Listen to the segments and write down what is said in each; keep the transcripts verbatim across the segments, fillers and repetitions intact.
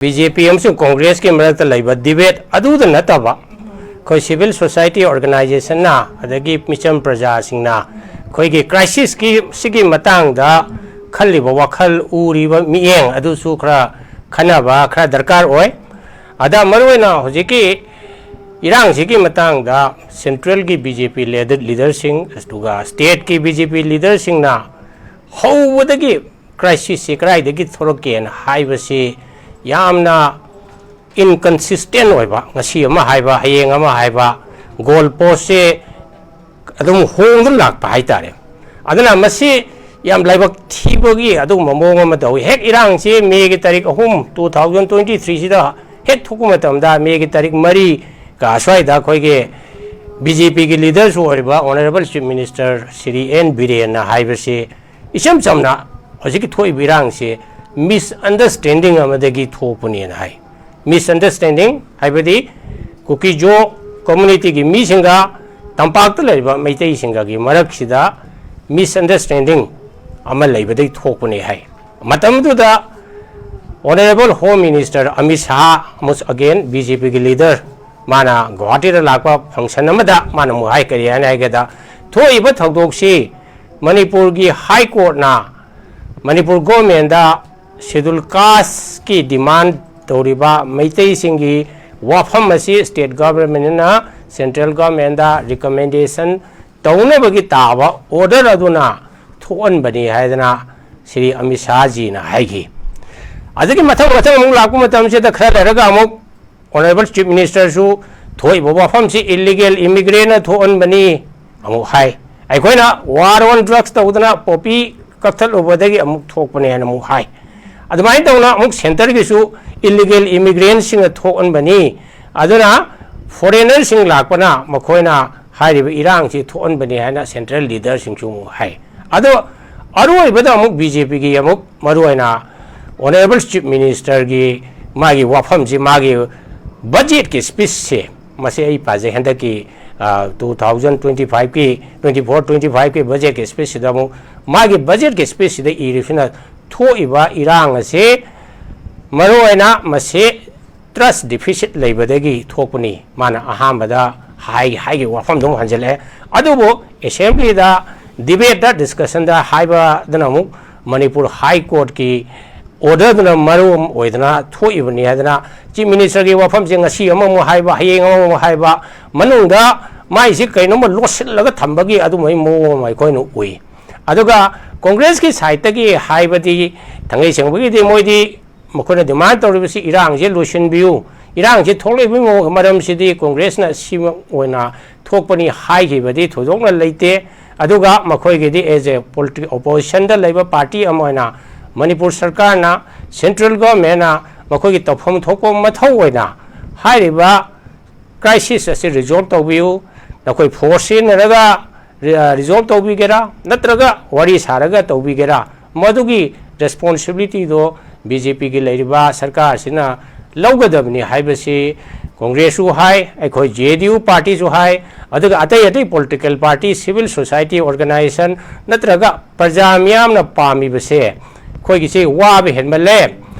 B J ꯄꯤ ꯑꯃꯁꯨꯡ ꯀꯣꯡꯒ꯭ꯔꯦꯁꯀꯤ ꯃꯔꯛꯇ ꯂꯩꯕ ꯗꯤꯕꯦꯠ ꯑꯗꯨꯗ ꯅꯠꯇꯕ, ꯑꯩꯈꯣꯏ ꯁꯤꯚꯤꯜ ꯁꯣꯁꯥꯏꯇꯤ ꯑꯣꯔꯒꯅꯥꯏꯖꯦꯁꯟꯅ, ꯑꯗꯒꯤ ꯃꯤꯆꯝ ꯄ꯭ꯔꯖꯥꯁꯤꯡꯅ ꯑꯩꯈꯣꯏꯒꯤ ꯀ꯭ꯔꯥꯏꯁꯤꯁꯀꯤ, ꯁꯤꯒꯤ ꯃꯇꯥꯡꯗ ꯈꯜꯂꯤꯕ ꯋꯥꯈꯜ, ꯎꯔꯤꯕ ꯃꯤꯠꯌꯦꯡ ꯑꯗꯨꯁꯨ ꯈꯔ ꯈꯟꯅꯕ ꯈꯔ ꯗꯔꯀꯥꯔ ꯑꯣꯏ꯫ ꯑꯗ ꯃꯔꯨꯑꯣꯏꯅ ꯍꯧꯖꯤꯛꯀꯤ ꯏꯔꯥꯡꯁꯤꯒꯤ ꯃꯇꯥꯡꯗ ꯁꯦꯟꯇ꯭ꯔꯦꯜꯒꯤ ꯕꯤ ꯖꯦ ꯄꯤ ꯂꯤꯗꯔꯁꯤꯡ, ꯑꯗꯨꯒ ꯁ꯭ꯇꯦꯠꯀꯤ ꯕꯤ ꯖꯦ ꯄꯤ ꯂꯤꯗꯔꯁꯤꯡꯅ ꯍꯧꯕꯗꯒꯤ ꯀ꯭ꯔꯥꯏꯁꯤꯁꯁꯤ ꯀꯗꯥꯏꯗꯒꯤ ꯊꯣꯛꯂꯛꯀꯦꯅ ꯍꯥꯏꯕꯁꯤ ꯌꯥꯝꯅ ꯏꯟꯀꯟꯁꯤꯁꯇꯦꯟ ꯑꯣꯏꯕ, ꯉꯁꯤ ꯑꯃ ꯍꯥꯏꯕ, ꯍꯌꯦꯡ ꯑꯃ ꯍꯥꯏꯕ, ꯒꯣꯜ ꯄꯣꯁꯁꯦ ꯑꯗꯨꯝ ꯍꯣꯡꯗꯨꯅ ꯂꯥꯛꯄ ꯍꯥꯏꯇꯥꯔꯦ꯫ ꯑꯗꯨꯅ ꯃꯁꯤ ꯌꯥꯝ ꯂꯥꯏꯕꯛ ꯊꯤꯕꯒꯤ ꯑꯗꯨꯒꯨꯝꯕ ꯃꯑꯣꯡ ꯑꯃ ꯇꯧꯏ꯫ ꯍꯦꯛ ꯏꯔꯥꯡꯁꯤ ꯃꯦꯒꯤ ꯇꯥꯔꯤꯛ ꯑꯍꯨꯝ, ꯇꯨ ꯊꯥꯎꯖꯟ ꯇ꯭ꯋꯦꯟꯇꯤ ꯊ꯭ꯔꯤꯁꯤꯗ ꯍꯦꯛ ꯊꯣꯛꯄ ꯃꯇꯝꯗ, ꯃꯦꯒꯤ ꯇꯥꯔꯤꯛ ꯃꯔꯤꯒ ꯑꯁ꯭ꯋꯥꯏꯗ ꯑꯩꯈꯣꯏꯒꯤ ꯕꯤ ꯖꯦ ꯄꯤꯒꯤ ꯂꯤꯗꯔꯁꯨ ꯑꯣꯏꯔꯤꯕ honourable chief minister Shri N ꯕꯤꯔꯦꯟꯅ ꯍꯥꯏꯕꯁꯤ ꯏꯆꯝ ꯆꯝꯅ ꯍꯧꯖꯤꯛꯀꯤ ꯊꯣꯛꯏꯕ ꯏꯔꯥꯡꯁꯤ ꯃꯤꯁꯑꯟꯗꯔꯁ꯭ꯇꯦꯟꯗꯤꯡ ꯑꯃꯗꯒꯤ ꯊꯣꯛꯄꯅꯦꯅ ꯍꯥꯏ꯫ ꯃꯤꯁꯑꯟꯗꯔꯁ꯭ꯇꯦꯟꯗꯤꯡ ꯍꯥꯏꯕꯗꯤ ꯀꯨꯀꯤꯖꯣ ꯀꯝꯃ꯭ꯌꯨꯅꯤꯇꯤꯒꯤ ꯃꯤꯁꯤꯡꯒ ꯇꯝꯄꯥꯛꯇ ꯂꯩꯔꯤꯕ ꯃꯩꯇꯩꯁꯤꯡꯒꯒꯤ ꯃꯔꯛꯁꯤꯗ ꯃꯤꯁꯑꯟꯗꯔꯁ꯭ꯇꯦꯟꯗꯤꯡ ꯑꯃ ꯂꯩꯕꯗꯒꯤ ꯊꯣꯛꯄꯅꯦ ꯍꯥꯏ꯫ ꯃꯇꯝꯗꯨꯗ honourable home minister Amit Shah, ꯑꯃꯨꯛ ꯑꯒꯦꯟ ꯕꯤ ꯖꯦ ꯄꯤꯒꯤ ꯂꯤꯗꯔ, ꯃꯥꯅ ꯒꯨꯋꯥꯍꯥꯇꯤꯗ ꯂꯥꯛꯄ ꯐꯪꯁꯟ ꯑꯃꯗ ꯃꯥꯅ ꯑꯃꯨꯛ ꯍꯥꯏ, ꯀꯔꯤ ꯍꯥꯏꯅ ꯍꯥꯏꯒꯦꯗ, ꯊꯣꯛꯏꯕ ꯊꯧꯗꯣꯛꯁꯤ ꯃꯅꯤꯄꯨꯔꯒꯤ ꯍꯥꯏ ꯀꯣꯔꯠꯅ ꯃꯅꯤꯄꯨꯔ ꯒꯣꯔꯃꯦꯟꯗ ꯁꯦꯗꯨꯜ ꯀꯥꯁꯀꯤ ꯗꯤꯃꯥꯟ ꯇꯧꯔꯤꯕ ꯃꯩꯇꯩꯁꯤꯡꯒꯤ ꯋꯥꯐꯝ ꯑꯁꯤ ꯁ꯭ꯇꯦꯠ ꯒꯚꯔꯟꯃꯦꯟꯠꯅ ꯁꯦꯟꯇ꯭ꯔꯦꯜ ꯒꯚꯔꯟꯃꯦꯟꯠꯗ ꯔꯤꯀꯃꯦꯟꯗꯦꯁꯟ ꯇꯧꯅꯕꯒꯤ ꯇꯥꯕ ꯑꯣꯔꯗꯔ ꯑꯗꯨꯅ ꯊꯣꯛꯍꯟꯕꯅꯤ ꯍꯥꯏꯗꯅ ꯁ꯭ꯔꯤ ꯑꯃꯤꯠ ꯁꯥꯍꯖꯤꯅ ꯍꯥꯏꯈꯤ꯫ ꯑꯗꯒꯤ ꯃꯊꯪ ꯃꯊꯪ ꯑꯃꯨꯛ ꯂꯥꯛꯄ ꯃꯇꯝꯁꯤꯗ ꯈꯔ ꯂꯩꯔꯒ ꯑꯃꯨꯛ ꯑꯣꯅꯔꯦꯕꯜ ꯆꯤꯐ ꯃꯤꯅꯤꯁꯇꯔꯁꯨ ꯊꯣꯛꯏꯕ ꯋꯥꯐꯝꯁꯤ ꯏꯜꯂꯤꯒꯦꯜ ꯏꯃꯤꯒ꯭ꯔꯦꯟꯅ ꯊꯣꯛꯍꯟꯕꯅꯤ ꯑꯃꯨꯛ ꯍꯥꯏ꯫ ꯑꯩꯈꯣꯏꯅ ꯋꯥꯔ ꯑꯣꯟ ꯗ꯭ꯔꯒꯁ ꯇꯧꯗꯅ ꯄꯣꯄꯤ ꯀꯛꯊꯠꯂꯨꯕꯗꯒꯤ ꯑꯃꯨꯛ ꯊꯣꯛꯄꯅꯦ ꯍꯥꯏꯅ ꯑꯃꯨꯛ ꯍꯥꯏ꯫ ꯑꯗꯨꯃꯥꯏꯅ ꯇꯧꯅ ꯑꯃꯨꯛ ꯁꯦꯟꯇꯔꯒꯤꯁꯨ ꯏꯜꯂꯤꯒꯦꯜ ꯏꯃꯤꯒ꯭ꯔꯦꯟꯁꯤꯡꯅ ꯊꯣꯛꯍꯟꯕꯅꯤ, ꯑꯗꯨꯅ ꯐꯣꯔꯦꯅꯔꯁꯤꯡ ꯂꯥꯛꯄꯅ ꯃꯈꯣꯏꯅ ꯍꯥꯏꯔꯤꯕ ꯏꯔꯥꯡꯁꯤ ꯊꯣꯛꯍꯟꯕꯅꯤ ꯍꯥꯏꯅ ꯁꯦꯟꯇ꯭ꯔꯦꯜ ꯂꯤꯗꯔꯁꯤꯡꯁꯨ ꯑꯃꯨꯛ ꯍꯥꯏ꯫ ꯑꯗꯣ ꯑꯔꯣꯏꯕꯗ ꯑꯃꯨꯛ ꯕꯤ ꯖꯦ ꯄꯤꯒꯤ ꯑꯃꯨꯛ ꯃꯔꯨꯑꯣꯏꯅ ꯑꯣꯅꯔꯦꯕꯜ ꯆꯤꯐ ꯃꯤꯅꯤꯁꯇꯔꯒꯤ ꯃꯥꯒꯤ ꯋꯥꯐꯝꯁꯤ, ꯃꯥꯒꯤ ꯕꯖꯦꯠꯀꯤ ꯁ꯭ꯄꯤꯆꯁꯦ, ꯃꯁꯤ ꯑꯩ ꯄꯥꯖꯩ, ꯍꯟꯗꯛꯀꯤ, ꯑ, ꯇꯨ ꯊꯥꯎꯖꯟ ꯇ꯭ꯋꯦꯟꯇꯤ ꯐꯥꯏꯚꯀꯤ, ꯇ꯭ꯋꯦꯟꯇꯤ ꯐꯣꯔ ꯇ꯭ꯋꯦꯟꯇꯤ ꯐꯥꯏꯚꯀꯤ ꯕꯖꯦꯠꯀꯤ ꯁ꯭ꯄꯤꯆꯁꯤꯗ ꯑꯃꯨꯛ ꯃꯥꯒꯤ ꯕꯖꯦꯠꯀꯤ ꯁ꯭ꯄꯤꯆꯁꯤꯗ ꯏꯔꯤꯕꯁꯤꯅ ꯊꯣꯛꯏꯕ ꯏꯔꯥꯡ ꯑꯁꯤ ꯃꯔꯨꯑꯣꯏꯅ ꯃꯁꯤ trust deficit ꯂꯩꯕꯗꯒꯤ ꯊꯣꯛꯄꯅꯤ꯫ ꯃꯥꯅ ꯑꯍꯥꯟꯕꯗ ꯍꯥꯏ-, ꯍꯥꯏꯈꯤꯕ ꯋꯥꯐꯝꯗꯨ ꯑꯃꯨꯛ ꯍꯟꯖꯤꯜꯂꯛꯑꯦ꯫ ꯑꯗꯨꯕꯨ assemblyꯗ debateꯇ discussionꯗ ꯍꯥꯏꯕꯗꯨꯅ ꯑꯃꯨꯛ ꯃꯅꯤꯄꯨꯔ High Courtꯀꯤ orderꯗꯨꯅ ꯃꯔꯝ ꯑꯣꯏꯗꯅ ꯊꯣꯛꯏꯕꯅꯤ ꯍꯥꯏꯗꯅ Chief Ministerꯒꯤ ꯋꯥꯐꯝꯁꯦ ꯉꯁꯤ ꯑꯃꯃꯨꯛ ꯍꯥꯏꯕ, ꯍꯌꯦꯡ ꯑꯃꯃꯨꯛ ꯍꯥꯏꯕ, ꯃꯅꯨꯡꯗ ꯃꯥꯏꯁꯤ ꯀꯩꯅꯣꯝꯃ ꯂꯣꯠꯁꯤꯜꯂꯒ ꯊꯝꯕꯒꯤ ꯑꯗꯨꯝꯕꯒꯤ ꯃꯑꯣꯡ ꯑꯃ ꯑꯩꯈꯣꯏꯅ ꯎꯏ꯫ ꯑꯗꯨꯒ Congressꯀꯤ sideꯇꯒꯤ ꯍꯥꯏꯕꯗꯤ ꯊꯥꯡꯒꯩ ꯁꯦꯡꯕꯒꯤꯗꯤ ꯃꯣꯏꯗꯤ ꯃꯈꯣꯏꯅ demand ꯇꯧꯔꯤꯕꯁꯤ ꯏꯔꯥꯡꯁꯦ ꯂꯣꯏꯁꯤꯟꯕꯤꯌꯨ, ꯏꯔꯥꯡꯁꯦ ꯊꯣꯛꯂꯛꯏꯕꯒꯤ ꯃꯑꯣꯡ-, ꯃꯔꯝꯁꯤꯗꯤ Congressꯅ ꯁꯤꯃ ꯑꯣꯏꯅ ꯊꯣꯛꯄꯅꯤ ꯍꯥꯏꯈꯤꯕꯗꯤ ꯊꯣꯏꯗꯣꯛꯅ ꯂꯩꯇꯦ꯫ ꯑꯗꯨꯒ ꯃꯈꯣꯏꯒꯤꯗꯤ as a politi-, oppositionꯗ ꯂꯩꯕ party ꯑꯃ ꯑꯣꯏꯅ ꯃꯅꯤꯄꯨꯔ ꯁꯔꯀꯥꯔꯅ, central governmentꯅ ꯃꯈꯣꯏꯒꯤ ꯇꯧꯐꯝ ꯊꯣꯛꯄ ꯃꯊꯧ ꯑꯣꯏꯅ ꯍꯥꯏꯔꯤꯕ crisis ꯑꯁꯤ resolve ꯇꯧꯕꯤꯌꯨ, ꯅꯈꯣꯏ force ꯁꯤꯖꯤꯟꯅꯔꯒ ꯔꯤ-, ꯑ, resolve ꯇꯧꯕꯤꯒꯦꯔꯥ, ꯅꯠꯇ꯭ꯔꯒ ꯋꯥꯔꯤ ꯁꯥꯔꯒ ꯇꯧꯕꯤꯒꯦꯔꯥ, ꯃꯗꯨꯒꯤ responsibilityꯗꯣ BJPꯒꯤ ꯂꯩꯔꯤꯕ ꯁꯔꯀꯥꯔꯁꯤꯅ ꯂꯧꯒꯗꯕꯅꯤ ꯍꯥꯏꯕꯁꯤ Congressꯁꯨ ꯍꯥꯏ, ꯑꯩꯈꯣꯏ JDU partyꯁꯨ ꯍꯥꯏ, ꯑꯗꯨꯒ ꯑꯇꯩ ꯑꯇꯩ political party, civil society organization ꯅꯠꯇ꯭ꯔꯒ ꯄ꯭ꯔꯖꯥ ꯃꯤꯌꯥꯝꯅ ꯄꯥꯝꯃꯤꯕꯁꯦ ꯑꯩꯈꯣꯏꯒꯤꯁꯤ ꯋꯥꯕ ꯍꯦꯟꯃꯜꯂꯦ꯫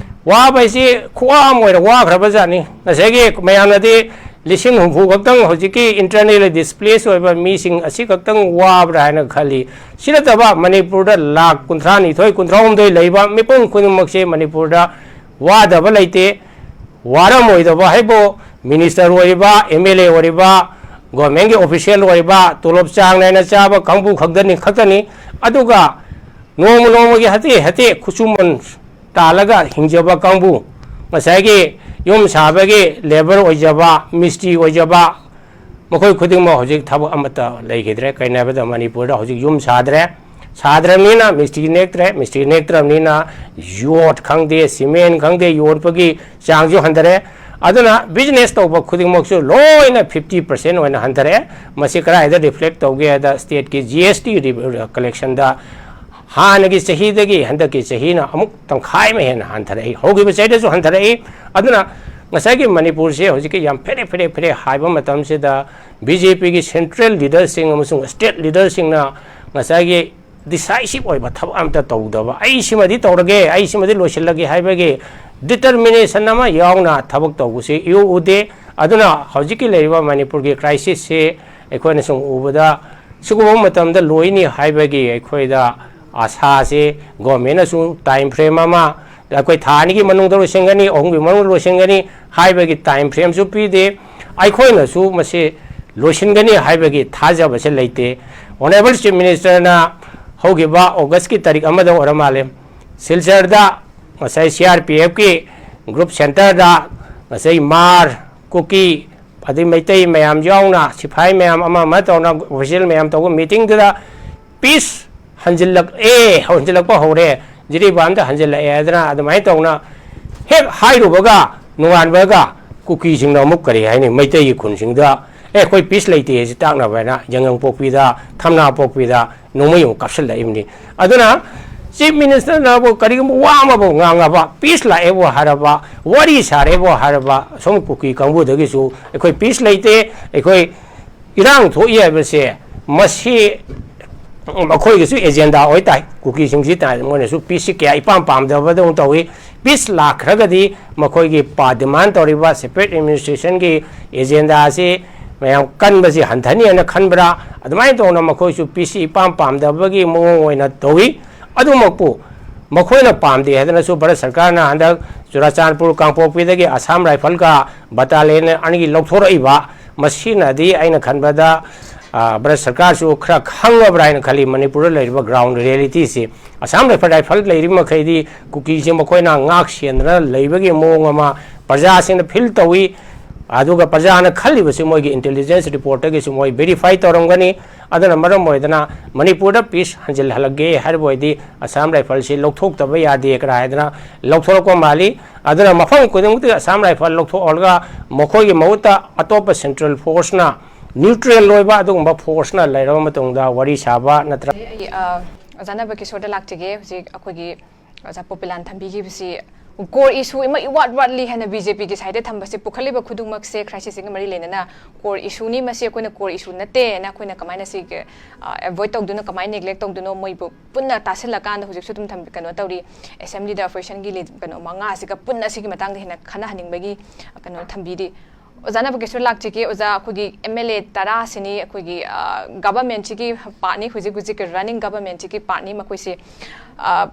ꯋꯥꯕ ꯍꯥꯏꯁꯤ ꯈꯨꯋꯥ ꯑꯃ ꯑꯣꯏꯅ ꯋꯥꯈ꯭ꯔꯕꯖꯥꯠꯅꯤ꯫ ꯉꯁꯥꯏꯒꯤ ꯃꯌꯥꯝꯅꯗꯤ ꯂꯤꯁꯤꯡ ꯍꯨꯝꯐꯨ ꯈꯛꯇꯪ ꯍꯧꯖꯤꯛꯀꯤ internally displaced ꯑꯣꯏꯕ ꯃꯤꯁꯤꯡ ꯑꯁꯤ ꯈꯛꯇꯪ ꯋꯥꯕ꯭ꯔꯥ ꯍꯥꯏꯅ ꯈꯜꯂꯤ꯫ ꯁꯤ ꯅꯠꯇꯕ ꯃꯅꯤꯄꯨꯔꯗ ꯂꯥꯈ ꯀꯨꯟꯊ꯭ꯔꯥ ꯅꯤꯊꯣꯏ, ꯀꯨꯟꯊ꯭ꯔꯥ ꯍꯨꯝꯗꯣꯏ ꯂꯩꯕ ꯃꯤꯄꯨꯝ ꯈꯨꯗꯤꯡꯃꯛꯁꯦ ꯃꯅꯤꯄꯨꯔꯗ ꯋꯥꯗꯕ ꯂꯩꯇꯦ꯫ ꯋꯥꯔꯝꯃꯣꯏꯗꯕ ꯍꯥꯏꯕꯨ minister ꯑꯣꯏꯔꯤꯕ, MLA ꯑꯣꯏꯔꯤꯕ, governmentꯀꯤ official ꯑꯣꯏꯔꯤꯕ, ꯇꯣꯂꯣꯞ ꯆꯥꯡ ꯅꯥꯏꯅ ꯆꯥꯕ ꯀꯥꯡꯕꯨ ꯈꯛꯇꯅꯤ, ꯈꯛꯇꯅꯤ꯫ ꯑꯗꯨꯒ ꯅꯣꯡꯃ ꯅꯣꯡꯃꯒꯤ ꯍꯥꯇꯦ ꯍꯥꯇꯦ ꯈꯨꯠꯁꯨꯃꯟ ꯇꯥꯜꯂꯒ ꯍꯤꯡꯖꯕ ꯀꯥꯡꯕꯨ, ꯉꯁꯥꯏꯒꯤ ꯌꯨꯝ ꯁꯥꯕꯒꯤ labour ꯑꯣꯏꯖꯕ, ꯃꯤꯁꯇ꯭ꯔꯤ ꯑꯣꯏꯖꯕ, ꯃꯈꯣꯏ ꯈꯨꯗꯤꯡꯃꯛ ꯍꯧꯖꯤꯛ ꯊꯕꯛ ꯑꯃꯠꯇ ꯂꯩꯈꯤꯗ꯭ꯔꯦ꯫ ꯀꯩꯅꯣ ꯍꯥꯏꯕꯗ ꯃꯅꯤꯄꯨꯔꯗ ꯍꯧꯖꯤꯛ ꯌꯨꯝ ꯁꯥꯗ꯭ꯔꯦ, ꯁꯥꯗ꯭ꯔꯕꯅꯤꯅ ꯃꯤꯁꯇ꯭ꯔꯤ ꯅꯦꯛꯇ꯭ꯔꯦ, ꯃꯤꯁꯇ꯭ꯔꯤ ꯅꯦꯛꯇ꯭ꯔꯕꯅꯤꯅ ꯌꯣꯠ ꯈꯪꯗꯦ, ꯁꯤꯃꯦꯟ ꯈꯪꯗꯦ, ꯌꯣꯟꯕꯒꯤ ꯆꯥꯡꯁꯨ ꯍꯟꯊꯔꯦ꯫ ꯑꯗꯨꯅ business ꯇꯧꯕ ꯈꯨꯗꯤꯡꯃꯛꯁꯨ ꯂꯣꯏꯅ fifty percent ꯑꯣꯏꯅ ꯍꯟꯊꯔꯛꯑꯦ꯫ ꯃꯁꯤ ꯀꯗꯥꯏꯗ reflect ꯇꯧꯒꯦ ꯍꯥꯏꯗ stateꯀꯤ GST ꯔꯤ-, collectionꯗ ꯍꯥꯟꯅꯒꯤ ꯆꯍꯤꯗꯒꯤ ꯍꯟꯗꯛꯀꯤ ꯆꯍꯤꯅ ꯑꯃꯨꯛ ꯇꯪꯈꯥꯏ ꯑꯃ ꯍꯦꯟꯅ ꯍꯟꯊꯔꯛꯏ꯫ ꯍꯧꯈꯤꯕ ꯆꯍꯤꯗꯁꯨ ꯍꯟꯊꯔꯛꯏ꯫ ꯑꯗꯨꯅ ꯉꯁꯥꯏꯒꯤ ꯃꯅꯤꯄꯨꯔꯁꯦ ꯍꯧꯖꯤꯛꯀꯤ ꯌꯥꯝ ꯐꯦꯔꯦ ꯐꯦꯔꯦ ꯐꯦꯔꯦ ꯍꯥꯏꯕ ꯃꯇꯝꯁꯤꯗ BJPꯒꯤ central leaderꯁꯤꯡ ꯑꯃꯁꯨꯡ state leaderꯁꯤꯡꯅ ꯉꯁꯥꯏꯒꯤ decisive ꯑꯣꯏꯕ ꯊꯕꯛ ꯑꯝꯇ ꯇꯧꯗꯕ, "ꯑꯩ ꯁꯤꯃꯗꯤ ꯇꯧꯔꯒꯦ, ꯑꯩ ꯁꯤꯃꯗꯤ ꯂꯣꯏꯁꯤꯜꯂꯒꯦ" ꯍꯥꯏꯕꯒꯤ ꯗꯤꯇꯔꯃꯤꯅꯦꯁꯟ ꯑꯃ ꯌꯥꯎꯅ ꯊꯕꯛ ꯇꯧꯕꯁꯤ ꯏꯎ ꯎꯗꯦ꯫ ꯑꯗꯨꯅ ꯍꯧꯖꯤꯛꯀꯤ ꯂꯩꯔꯤꯕ ꯃꯅꯤꯄꯨꯔꯒꯤ ꯀ꯭ꯔꯥꯏꯁꯤꯁꯁꯤ ꯑꯩꯈꯣꯏꯅ ꯁꯨꯝ ꯎꯕꯗ ꯁꯤꯒꯨꯝꯕ ꯃꯇꯝꯗ ꯂꯣꯏꯅꯤ ꯍꯥꯏꯕꯒꯤ ꯑꯩꯈꯣꯏꯗ ꯑꯥꯁꯥꯁꯤ ꯒꯣꯔꯃꯦꯟꯅꯁꯨ ꯇꯥꯏꯝ ꯐ꯭ꯔꯦꯝ ꯑꯃ ꯑꯩꯈꯣꯏ ꯊꯥ ꯑꯅꯤꯒꯤ ꯃꯅꯨꯡꯗ ꯂꯣꯏꯁꯤꯟꯒꯅꯤ, ꯑꯍꯨꯝꯒꯤ ꯃꯅꯨꯡꯗ ꯂꯣꯏꯁꯤꯟꯒꯅꯤ ꯍꯥꯏꯕꯒꯤ ꯇꯥꯏꯝ ꯐ꯭ꯔꯦꯝꯁꯨ ꯄꯤꯗꯦ꯫ ꯑꯩꯈꯣꯏꯅꯁꯨ ꯃꯁꯤ ꯂꯣꯏꯁꯤꯟꯒꯅꯤ ꯍꯥꯏꯕꯒꯤ ꯊꯥꯖꯕꯁꯦ ꯂꯩꯇꯦ꯫ ꯑꯣꯅꯔꯦꯕꯜ ꯆꯤꯐ ꯃꯤꯅꯤꯁꯇꯔꯅ ꯍꯧꯈꯤꯕ ꯑꯣꯒꯁꯀꯤ ꯇꯥꯔꯤꯛ ꯑꯃꯗ ꯑꯣꯏꯔ ꯃꯥꯜꯂꯦ, ꯁꯤꯜꯆꯔꯗ ꯉꯁꯥꯏ ꯁꯤ ꯑꯥꯔ ꯄꯤ ꯑꯦꯐꯀꯤ ꯒ꯭ꯔꯨꯞ ꯁꯦꯟꯇꯔꯗ ꯉꯁꯥꯏ ꯃꯥꯔ, ꯀꯨꯀꯤ, ꯑꯗꯩ ꯃꯩꯇꯩ ꯃꯌꯥꯝ ꯌꯥꯎꯅ, ꯁꯤꯐꯥꯏ ꯃꯌꯥꯝ ꯑꯃ ꯑꯃ ꯇꯧꯅ, ꯑꯣꯐꯤꯁꯤꯌꯦꯜ ꯃꯌꯥꯝ ꯇꯧꯕ ꯃꯤꯇꯤꯡꯗꯨꯗ ꯄꯤꯁ ꯍꯟꯖꯤꯜꯂꯛꯑꯦ, ꯍꯟꯖꯤꯜꯂꯛꯄ ꯍꯧꯔꯦ, ꯖꯤꯔꯤꯕꯥꯝꯗ ꯍꯟꯖꯤꯜꯂꯛꯑꯦ ꯍꯥꯏꯗꯅ ꯑꯗꯨꯃꯥꯏꯅ ꯇꯧꯅ ꯍꯦꯛ ꯍꯥꯏꯔꯨꯕꯒ ꯅꯣꯡꯉꯥꯟꯕꯒ ꯀꯨꯀꯤꯁꯤꯡꯅ ꯑꯃꯨꯛ ꯀꯔꯤ ꯍꯥꯏꯅꯤ, ꯃꯩꯇꯩꯒꯤ ꯈꯨꯟꯁꯤꯡꯗ "ꯑꯦ, ꯑꯩꯈꯣꯏ ꯄꯤꯁ ꯂꯩꯇꯦ" ꯍꯥꯏꯁꯤ ꯇꯥꯛꯅꯕ ꯍꯥꯏꯅ ꯌꯥꯏꯉꯪꯄꯣꯛꯄꯤꯗ, ꯊꯝꯅꯥꯄꯣꯛꯄꯤꯗ ꯅꯣꯡꯃꯩ ꯑꯃꯨꯛ ꯀꯥꯞꯁꯤꯜꯂꯛꯏꯕꯅꯤ꯫ ꯑꯗꯨꯅ ꯆꯤꯐ ꯃꯤꯅꯤꯁꯇꯔꯅꯕꯨ ꯀꯔꯤꯒꯨꯝꯕ ꯋꯥ ꯑꯃꯕꯨ ꯉꯥꯡꯉꯕ, ꯄꯤꯁ ꯂꯥꯛꯑꯦꯕꯨ ꯍꯥꯏꯔꯕ, ꯋꯥꯔꯤ ꯁꯥꯔꯦꯕꯨ ꯍꯥꯏꯔꯕ, ꯁꯣꯝ ꯀꯨꯀꯤ ꯀꯥꯡꯕꯨꯗꯒꯤꯁꯨ "ꯑꯩꯈꯣꯏ ꯄꯤꯁ ꯂꯩꯇꯦ, ꯑꯩꯈꯣꯏ ꯏꯔꯥꯡ ꯊꯣꯛꯏ" ꯍꯥꯏꯕꯁꯦ, ꯃꯁꯤ ꯃꯈꯣꯏꯒꯤꯁꯨ ꯑꯦꯖꯦꯟꯗꯥ ꯑꯣꯏ ꯇꯥꯏ꯫ ꯀꯨꯀꯤꯁꯤꯡꯁꯤ ꯇꯥꯏ, ꯃꯣꯏꯅꯁꯨ ꯄꯤꯁꯁꯤ ꯀꯌꯥ ꯏꯄꯥꯝ ꯄꯥꯝꯗꯕꯗꯧꯅ ꯇꯧꯏ꯫ ꯄꯤꯁ ꯂꯥꯛꯈ꯭ꯔꯒꯗꯤ ꯃꯈꯣꯏꯒꯤ ꯄꯥ-, ꯗꯤꯃꯥꯟ ꯇꯧꯔꯤꯕ ꯁꯦꯄꯔꯦꯠ ꯑꯦꯗꯃꯤꯅꯤꯁꯇ꯭ꯔꯦꯁꯟꯒꯤ ꯑꯦꯖꯦꯟꯗꯥ ꯑꯁꯤ ꯃꯌꯥꯝ ꯀꯟꯕꯁꯤ ꯍꯟꯊꯅꯤ ꯍꯥꯏꯅ ꯈꯟꯕ꯭ꯔꯥ? ꯑꯗꯨꯃꯥꯏꯅ ꯇꯧꯅ ꯃꯈꯣꯏꯁꯨ ꯄꯤꯁꯁꯤ ꯏꯄꯥꯝ ꯄꯥꯝꯗꯕꯒꯤ ꯃꯑꯣꯡ ꯑꯣꯏꯅ ꯇꯧꯏ꯫ ꯑꯗꯨꯃꯛꯄꯨ ꯃꯈꯣꯏꯅ ꯄꯥꯝꯗꯦ ꯍꯥꯏꯗꯅꯁꯨ ꯚꯥꯔꯠ ꯁꯔꯀꯥꯔꯅ ꯍꯟꯗꯛ ꯆꯨꯔꯥꯆꯥꯟꯄꯨꯔ ꯀꯥꯡꯄꯣꯛꯄꯤꯗꯒꯤ ꯑꯁꯥꯝ ꯔꯥꯏꯐꯜꯒ ꯕꯇꯥꯂꯤꯌꯟ ꯑꯅꯤꯒꯤ ꯂꯧꯊꯣꯔꯛꯏꯕ, ꯃꯁꯤꯅꯗꯤ ꯑꯩꯅ ꯈꯟꯕꯗ, ꯑ, ꯚꯥꯔꯠ ꯁꯔꯀꯥꯔꯁꯨ ꯈꯔ ꯈꯪꯉꯕ꯭ꯔꯥ ꯍꯥꯏꯅ ꯈꯜꯂꯤ, ꯃꯅꯤꯄꯨꯔꯗ ꯂꯩꯔꯤꯕ ꯒ꯭ꯔꯥꯎꯟ ꯔꯤꯌꯦꯂꯤꯇꯤꯁꯤ꯫ ꯑꯁꯥꯝ ꯔꯥꯏꯐꯜ, ꯔꯥꯏꯐꯜ ꯂꯩꯔꯤ ꯃꯈꯩꯗꯤ ꯀꯨꯀꯤꯁꯦ ꯃꯈꯣꯏꯅ ꯉꯥꯛ ꯁꯦꯟꯗꯅ ꯂꯩꯕꯒꯤ ꯃꯑꯣꯡ ꯑꯃ ꯄ꯭ꯔꯖꯥꯁꯤꯡꯅ ꯐꯤꯜ ꯇꯧꯏ꯫ ꯑꯗꯨꯒ ꯄ꯭ꯔꯖꯥꯅ ꯈꯜꯂꯤꯕꯁꯤ, ꯃꯣꯏꯒꯤ ꯏꯟꯇꯦꯂꯤꯖꯦꯟꯁ ꯔꯤꯄꯣꯔꯠꯇꯒꯤꯁꯨ ꯃꯣꯏ ꯚꯦꯔꯤꯐꯥꯏ ꯇꯧꯔꯝꯒꯅꯤ꯫ ꯑꯗꯨꯅ ꯃꯔꯝ ꯑꯣꯏꯗꯅ ꯃꯅꯤꯄꯨꯔꯗ ꯄꯤꯁ ꯍꯟꯖꯤꯜꯍꯜꯂꯒꯦ ꯍꯥꯏꯔꯕ ꯑꯣꯏꯗꯤ ꯑꯁꯥꯝ ꯔꯥꯏꯐꯜꯁꯤ ꯂꯧꯊꯣꯛꯇꯕ ꯌꯥꯗꯦ ꯀꯔꯥꯏꯗꯅ ꯂꯧꯊꯣꯔꯛꯄ ꯃꯥꯜꯂꯤ꯫ ꯑꯗꯨꯅ ꯃꯐꯝ ꯈꯨꯗꯤꯡꯃꯛꯇꯒꯤ ꯑꯁꯥꯝ ꯔꯥꯏꯐꯜ ꯂꯧꯊꯣꯛꯍꯜꯂꯒ ꯃꯈꯣꯏꯒꯤ ꯃꯍꯨꯠꯇ ꯑꯇꯣꯞꯄ ꯁꯦꯟꯇ꯭ꯔꯦꯜ ꯐꯣꯔꯁꯅ, ꯅ꯭ꯌꯨꯇ꯭ꯔꯦꯜ ꯑꯣꯏꯕ ꯑꯗꯨꯒꯨꯝꯕ ꯐꯣꯔꯁꯅ ꯂꯩꯔꯕ ꯃꯇꯨꯡꯗ ꯋꯥꯔꯤ ꯁꯥꯕ ꯅꯠꯇ꯭ꯔ ꯑꯩ, ꯑ, ꯑꯣꯖꯥ ꯅꯕꯀꯤꯁꯣꯔꯗ ꯂꯥꯛꯆꯒꯦ꯫ ꯍꯧꯖꯤꯛ ꯑꯩꯈꯣꯏꯒꯤ ꯑꯣꯖꯥ ꯄꯣꯄꯤꯂꯥꯟ ꯊꯝꯕꯤꯈꯤꯕꯁꯤ core issue ꯑꯃ ꯏꯋꯥꯠ ꯋꯥꯠꯂꯤ ꯍꯥꯏꯅ ꯕꯤ ꯖꯦ ꯄꯤꯒꯤ ꯁꯥꯏꯠꯇ ꯊꯝꯕꯁꯦ, ꯄꯨꯈꯠꯂꯤꯕ ꯈꯨꯗꯤꯡꯃꯛꯁꯦ crisis ꯁꯤꯒ ꯃꯔꯤ ꯂꯩꯅꯅ core issue ꯅꯤ, ꯃꯁꯤ ꯑꯩꯈꯣꯏꯅ core issue ꯅꯠꯇꯦꯅ ꯑꯩꯈꯣꯏꯅ ꯀꯃꯥꯏꯅ ꯁꯤꯒꯤ, ꯑ, avoid ꯇꯧꯗꯣꯏꯅꯣ, ꯀꯃꯥꯏꯅ neglect ꯇꯧꯗꯣꯏꯅꯣ, ꯃꯣꯏꯕꯨ ꯄꯨꯟꯅ ꯇꯥꯁꯤꯜꯂꯀꯥꯟꯗ ꯍꯧꯖꯤꯛꯁꯨ ꯑꯗꯨꯝ ꯊꯝ-, ꯀꯩꯅꯣ ꯇꯧꯔꯤ, assembly ꯗ opposition ꯒꯤ lead-, ꯀꯩꯅꯣ ꯃꯉꯥꯁꯤꯒ ꯄꯨꯟꯅ ꯁꯤꯒꯤ ꯃꯇꯥꯡꯗ ꯍꯦꯟꯅ ꯈꯟꯅꯍꯟꯅꯤꯡꯕꯒꯤ, ꯑ, ꯀꯩꯅꯣ ꯊꯝꯕꯤꯔꯤ꯫ ꯑꯣꯖꯥꯅ ꯀꯩꯁꯨ ꯂꯥꯛꯆꯒꯦ, ꯑꯣꯖꯥ, ꯑꯩꯈꯣꯏꯒꯤ M L A ꯇꯔꯥꯁꯤꯅꯤ ꯑꯩꯈꯣꯏꯒꯤ, ꯑ, government ꯁꯤꯒꯤ part ꯅꯤ, ꯍꯧꯖꯤꯛ ꯍꯧꯖꯤꯛꯀꯤ running government ꯁꯤꯒꯤ part ꯅꯤ ꯃꯈꯣꯏꯁꯦ꯫ ꯑ,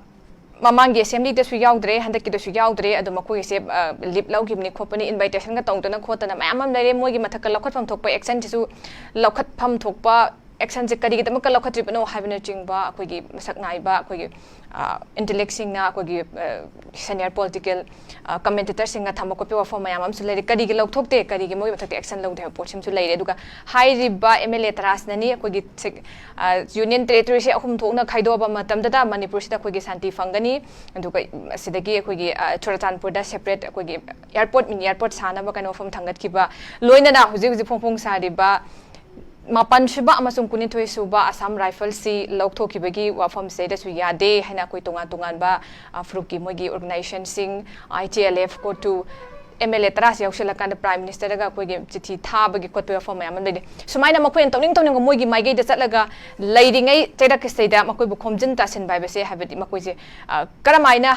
ꯃꯃꯥꯡꯒꯤ assembly ꯗꯁꯨ ꯌꯥꯎꯗ꯭ꯔꯦ, ꯍꯟꯗꯛꯀꯤꯗꯁꯨ ꯌꯥꯎꯗ꯭ꯔꯦ, ꯑꯗꯣ ꯃꯈꯣꯏꯒꯤꯁꯦ, ꯑ, leave ꯂꯧꯈꯤꯕꯅꯤ ꯈꯣꯠꯄꯅꯤ, invitation ꯒ ꯇꯧꯗꯅ ꯈꯣꯠꯇꯅ ꯃꯌꯥꯝ ꯑꯃ ꯂꯩꯔꯦ꯫ ꯃꯣꯏꯒꯤ ꯃꯊꯛꯇ ꯂꯧꯈꯠꯐꯝ ꯊꯣꯛꯄ action ꯁꯤꯁꯨ ꯂꯧꯈꯠꯐꯝ ꯊꯣꯛꯄ action ꯁꯦ ꯀꯔꯤꯒꯤꯗꯃꯛꯇ ꯂꯧꯈꯠꯇ꯭ꯔꯤꯕꯅꯣ ꯍꯥꯏꯕꯅꯆꯤꯡꯕ ꯑꯩꯈꯣꯏꯒꯤ ꯃꯁꯛ ꯅꯥꯏꯕ ꯑꯩꯈꯣꯏꯒꯤ, ꯑ, intellect ꯁꯤꯡꯅ ꯑꯩꯈꯣꯏꯒꯤ, ꯑ, senior political, ꯑ, commentator ꯁꯤꯡꯅ ꯊꯝꯕ ꯈꯣꯠꯄ ꯋꯥꯐꯝ ꯃꯌꯥꯝ ꯑꯃꯁꯨ ꯂꯩꯔꯤ꯫ ꯀꯔꯤꯒꯤ ꯂꯧꯊꯣꯛꯇꯦ, ꯀꯔꯤꯒꯤ ꯃꯣꯏꯒꯤ ꯃꯊꯛꯇ action ꯂꯧꯗꯦ ꯍꯥꯏꯕ ꯄꯣꯠꯁꯤꯃꯁꯨ ꯂꯩꯔꯦ꯫ ꯑꯗꯨꯒ ꯍꯥꯏꯔꯤꯕ M L A ꯇꯔꯥꯁꯤꯅꯅꯤ ꯑꯩꯈꯣꯏꯒꯤ ꯁꯦꯛ-, ꯑ, union territory ꯁꯦ ꯑꯍꯨꯝ ꯊꯣꯛꯅ ꯈꯥꯏꯗꯣꯛꯑꯕ ꯃꯇꯝꯗꯇ ꯃꯅꯤꯄꯨꯔꯁꯤꯗ ꯑꯩꯈꯣꯏꯒꯤ ꯁꯥꯟꯇꯤ ꯐꯪꯒꯅꯤ꯫ ꯑꯗꯨꯒ ꯑꯁꯤꯗꯒꯤ ꯑꯩꯈꯣꯏꯒꯤ, ꯑ, ꯆꯨꯔꯆꯥꯟꯄꯨꯔꯗ separate ꯑꯩꯈꯣꯏꯒꯤ airport, mini airport ꯁꯥꯅꯕ ꯀꯩꯅꯣ ꯃꯐꯝ ꯊꯝꯒꯠꯈꯤꯕ, ꯂꯣꯏꯅꯅ ꯍꯧꯖꯤꯛ ꯍꯧꯖꯤꯛ ꯐꯣꯡ ꯐꯣꯡ ꯁꯥꯔꯤꯕ ꯃꯥꯄꯟ ꯁꯨꯕ ꯑꯃꯁꯨꯡ ꯀꯨꯟꯅꯤꯊꯣꯏ ꯁꯨꯕ ꯑꯁꯥꯝ Rifles ꯁꯤ ꯂꯧꯊꯣꯛꯈꯤꯕꯒꯤ ꯋꯥꯐꯝꯁꯤꯗꯁꯨ ꯌꯥꯗꯦ ꯍꯥꯏꯅ ꯑꯩꯈꯣꯏ ꯇꯣꯉꯥꯟ ꯇꯣꯉꯥꯟꯕ, ꯑ, ꯐꯨꯔꯨꯞꯀꯤ ꯃꯣꯏꯒꯤ organization ꯁꯤꯡ, I T L F, COTU, M L A ꯇꯔꯥꯁꯤ ꯌꯥꯎꯁꯤꯜꯂꯀꯥꯟꯗ Prime Minister ꯗꯒ ꯑꯩꯈꯣꯏꯒꯤ ꯆꯤꯊꯤ ꯊꯥꯕꯒꯤ ꯈꯣꯠꯄꯒꯤ ꯋꯥꯐꯝ ꯃꯌꯥꯝ ꯑꯃ ꯂꯩꯔꯤ꯫ ꯁꯨꯃꯥꯏꯅ ꯃꯈꯣꯏꯅ ꯇꯧꯅꯤꯡ ꯇꯧꯅꯤꯡꯕ ꯃꯣꯏꯒꯤ ꯃꯥꯏꯀꯩꯗ ꯆꯠꯂꯒ ꯂꯩꯔꯤꯉꯩ ꯆꯩꯔꯛꯁꯤꯗꯩꯗ ꯃꯈꯣꯏꯕꯨ ꯈꯣꯝꯖꯤꯟ ꯇꯥꯁꯤꯟꯕ ꯍꯥꯏꯕꯁꯦ, ꯍꯥꯏꯕꯗꯤ ꯃꯈꯣꯏꯁꯦ, ꯑ, ꯀꯔꯝꯍꯥꯏꯅ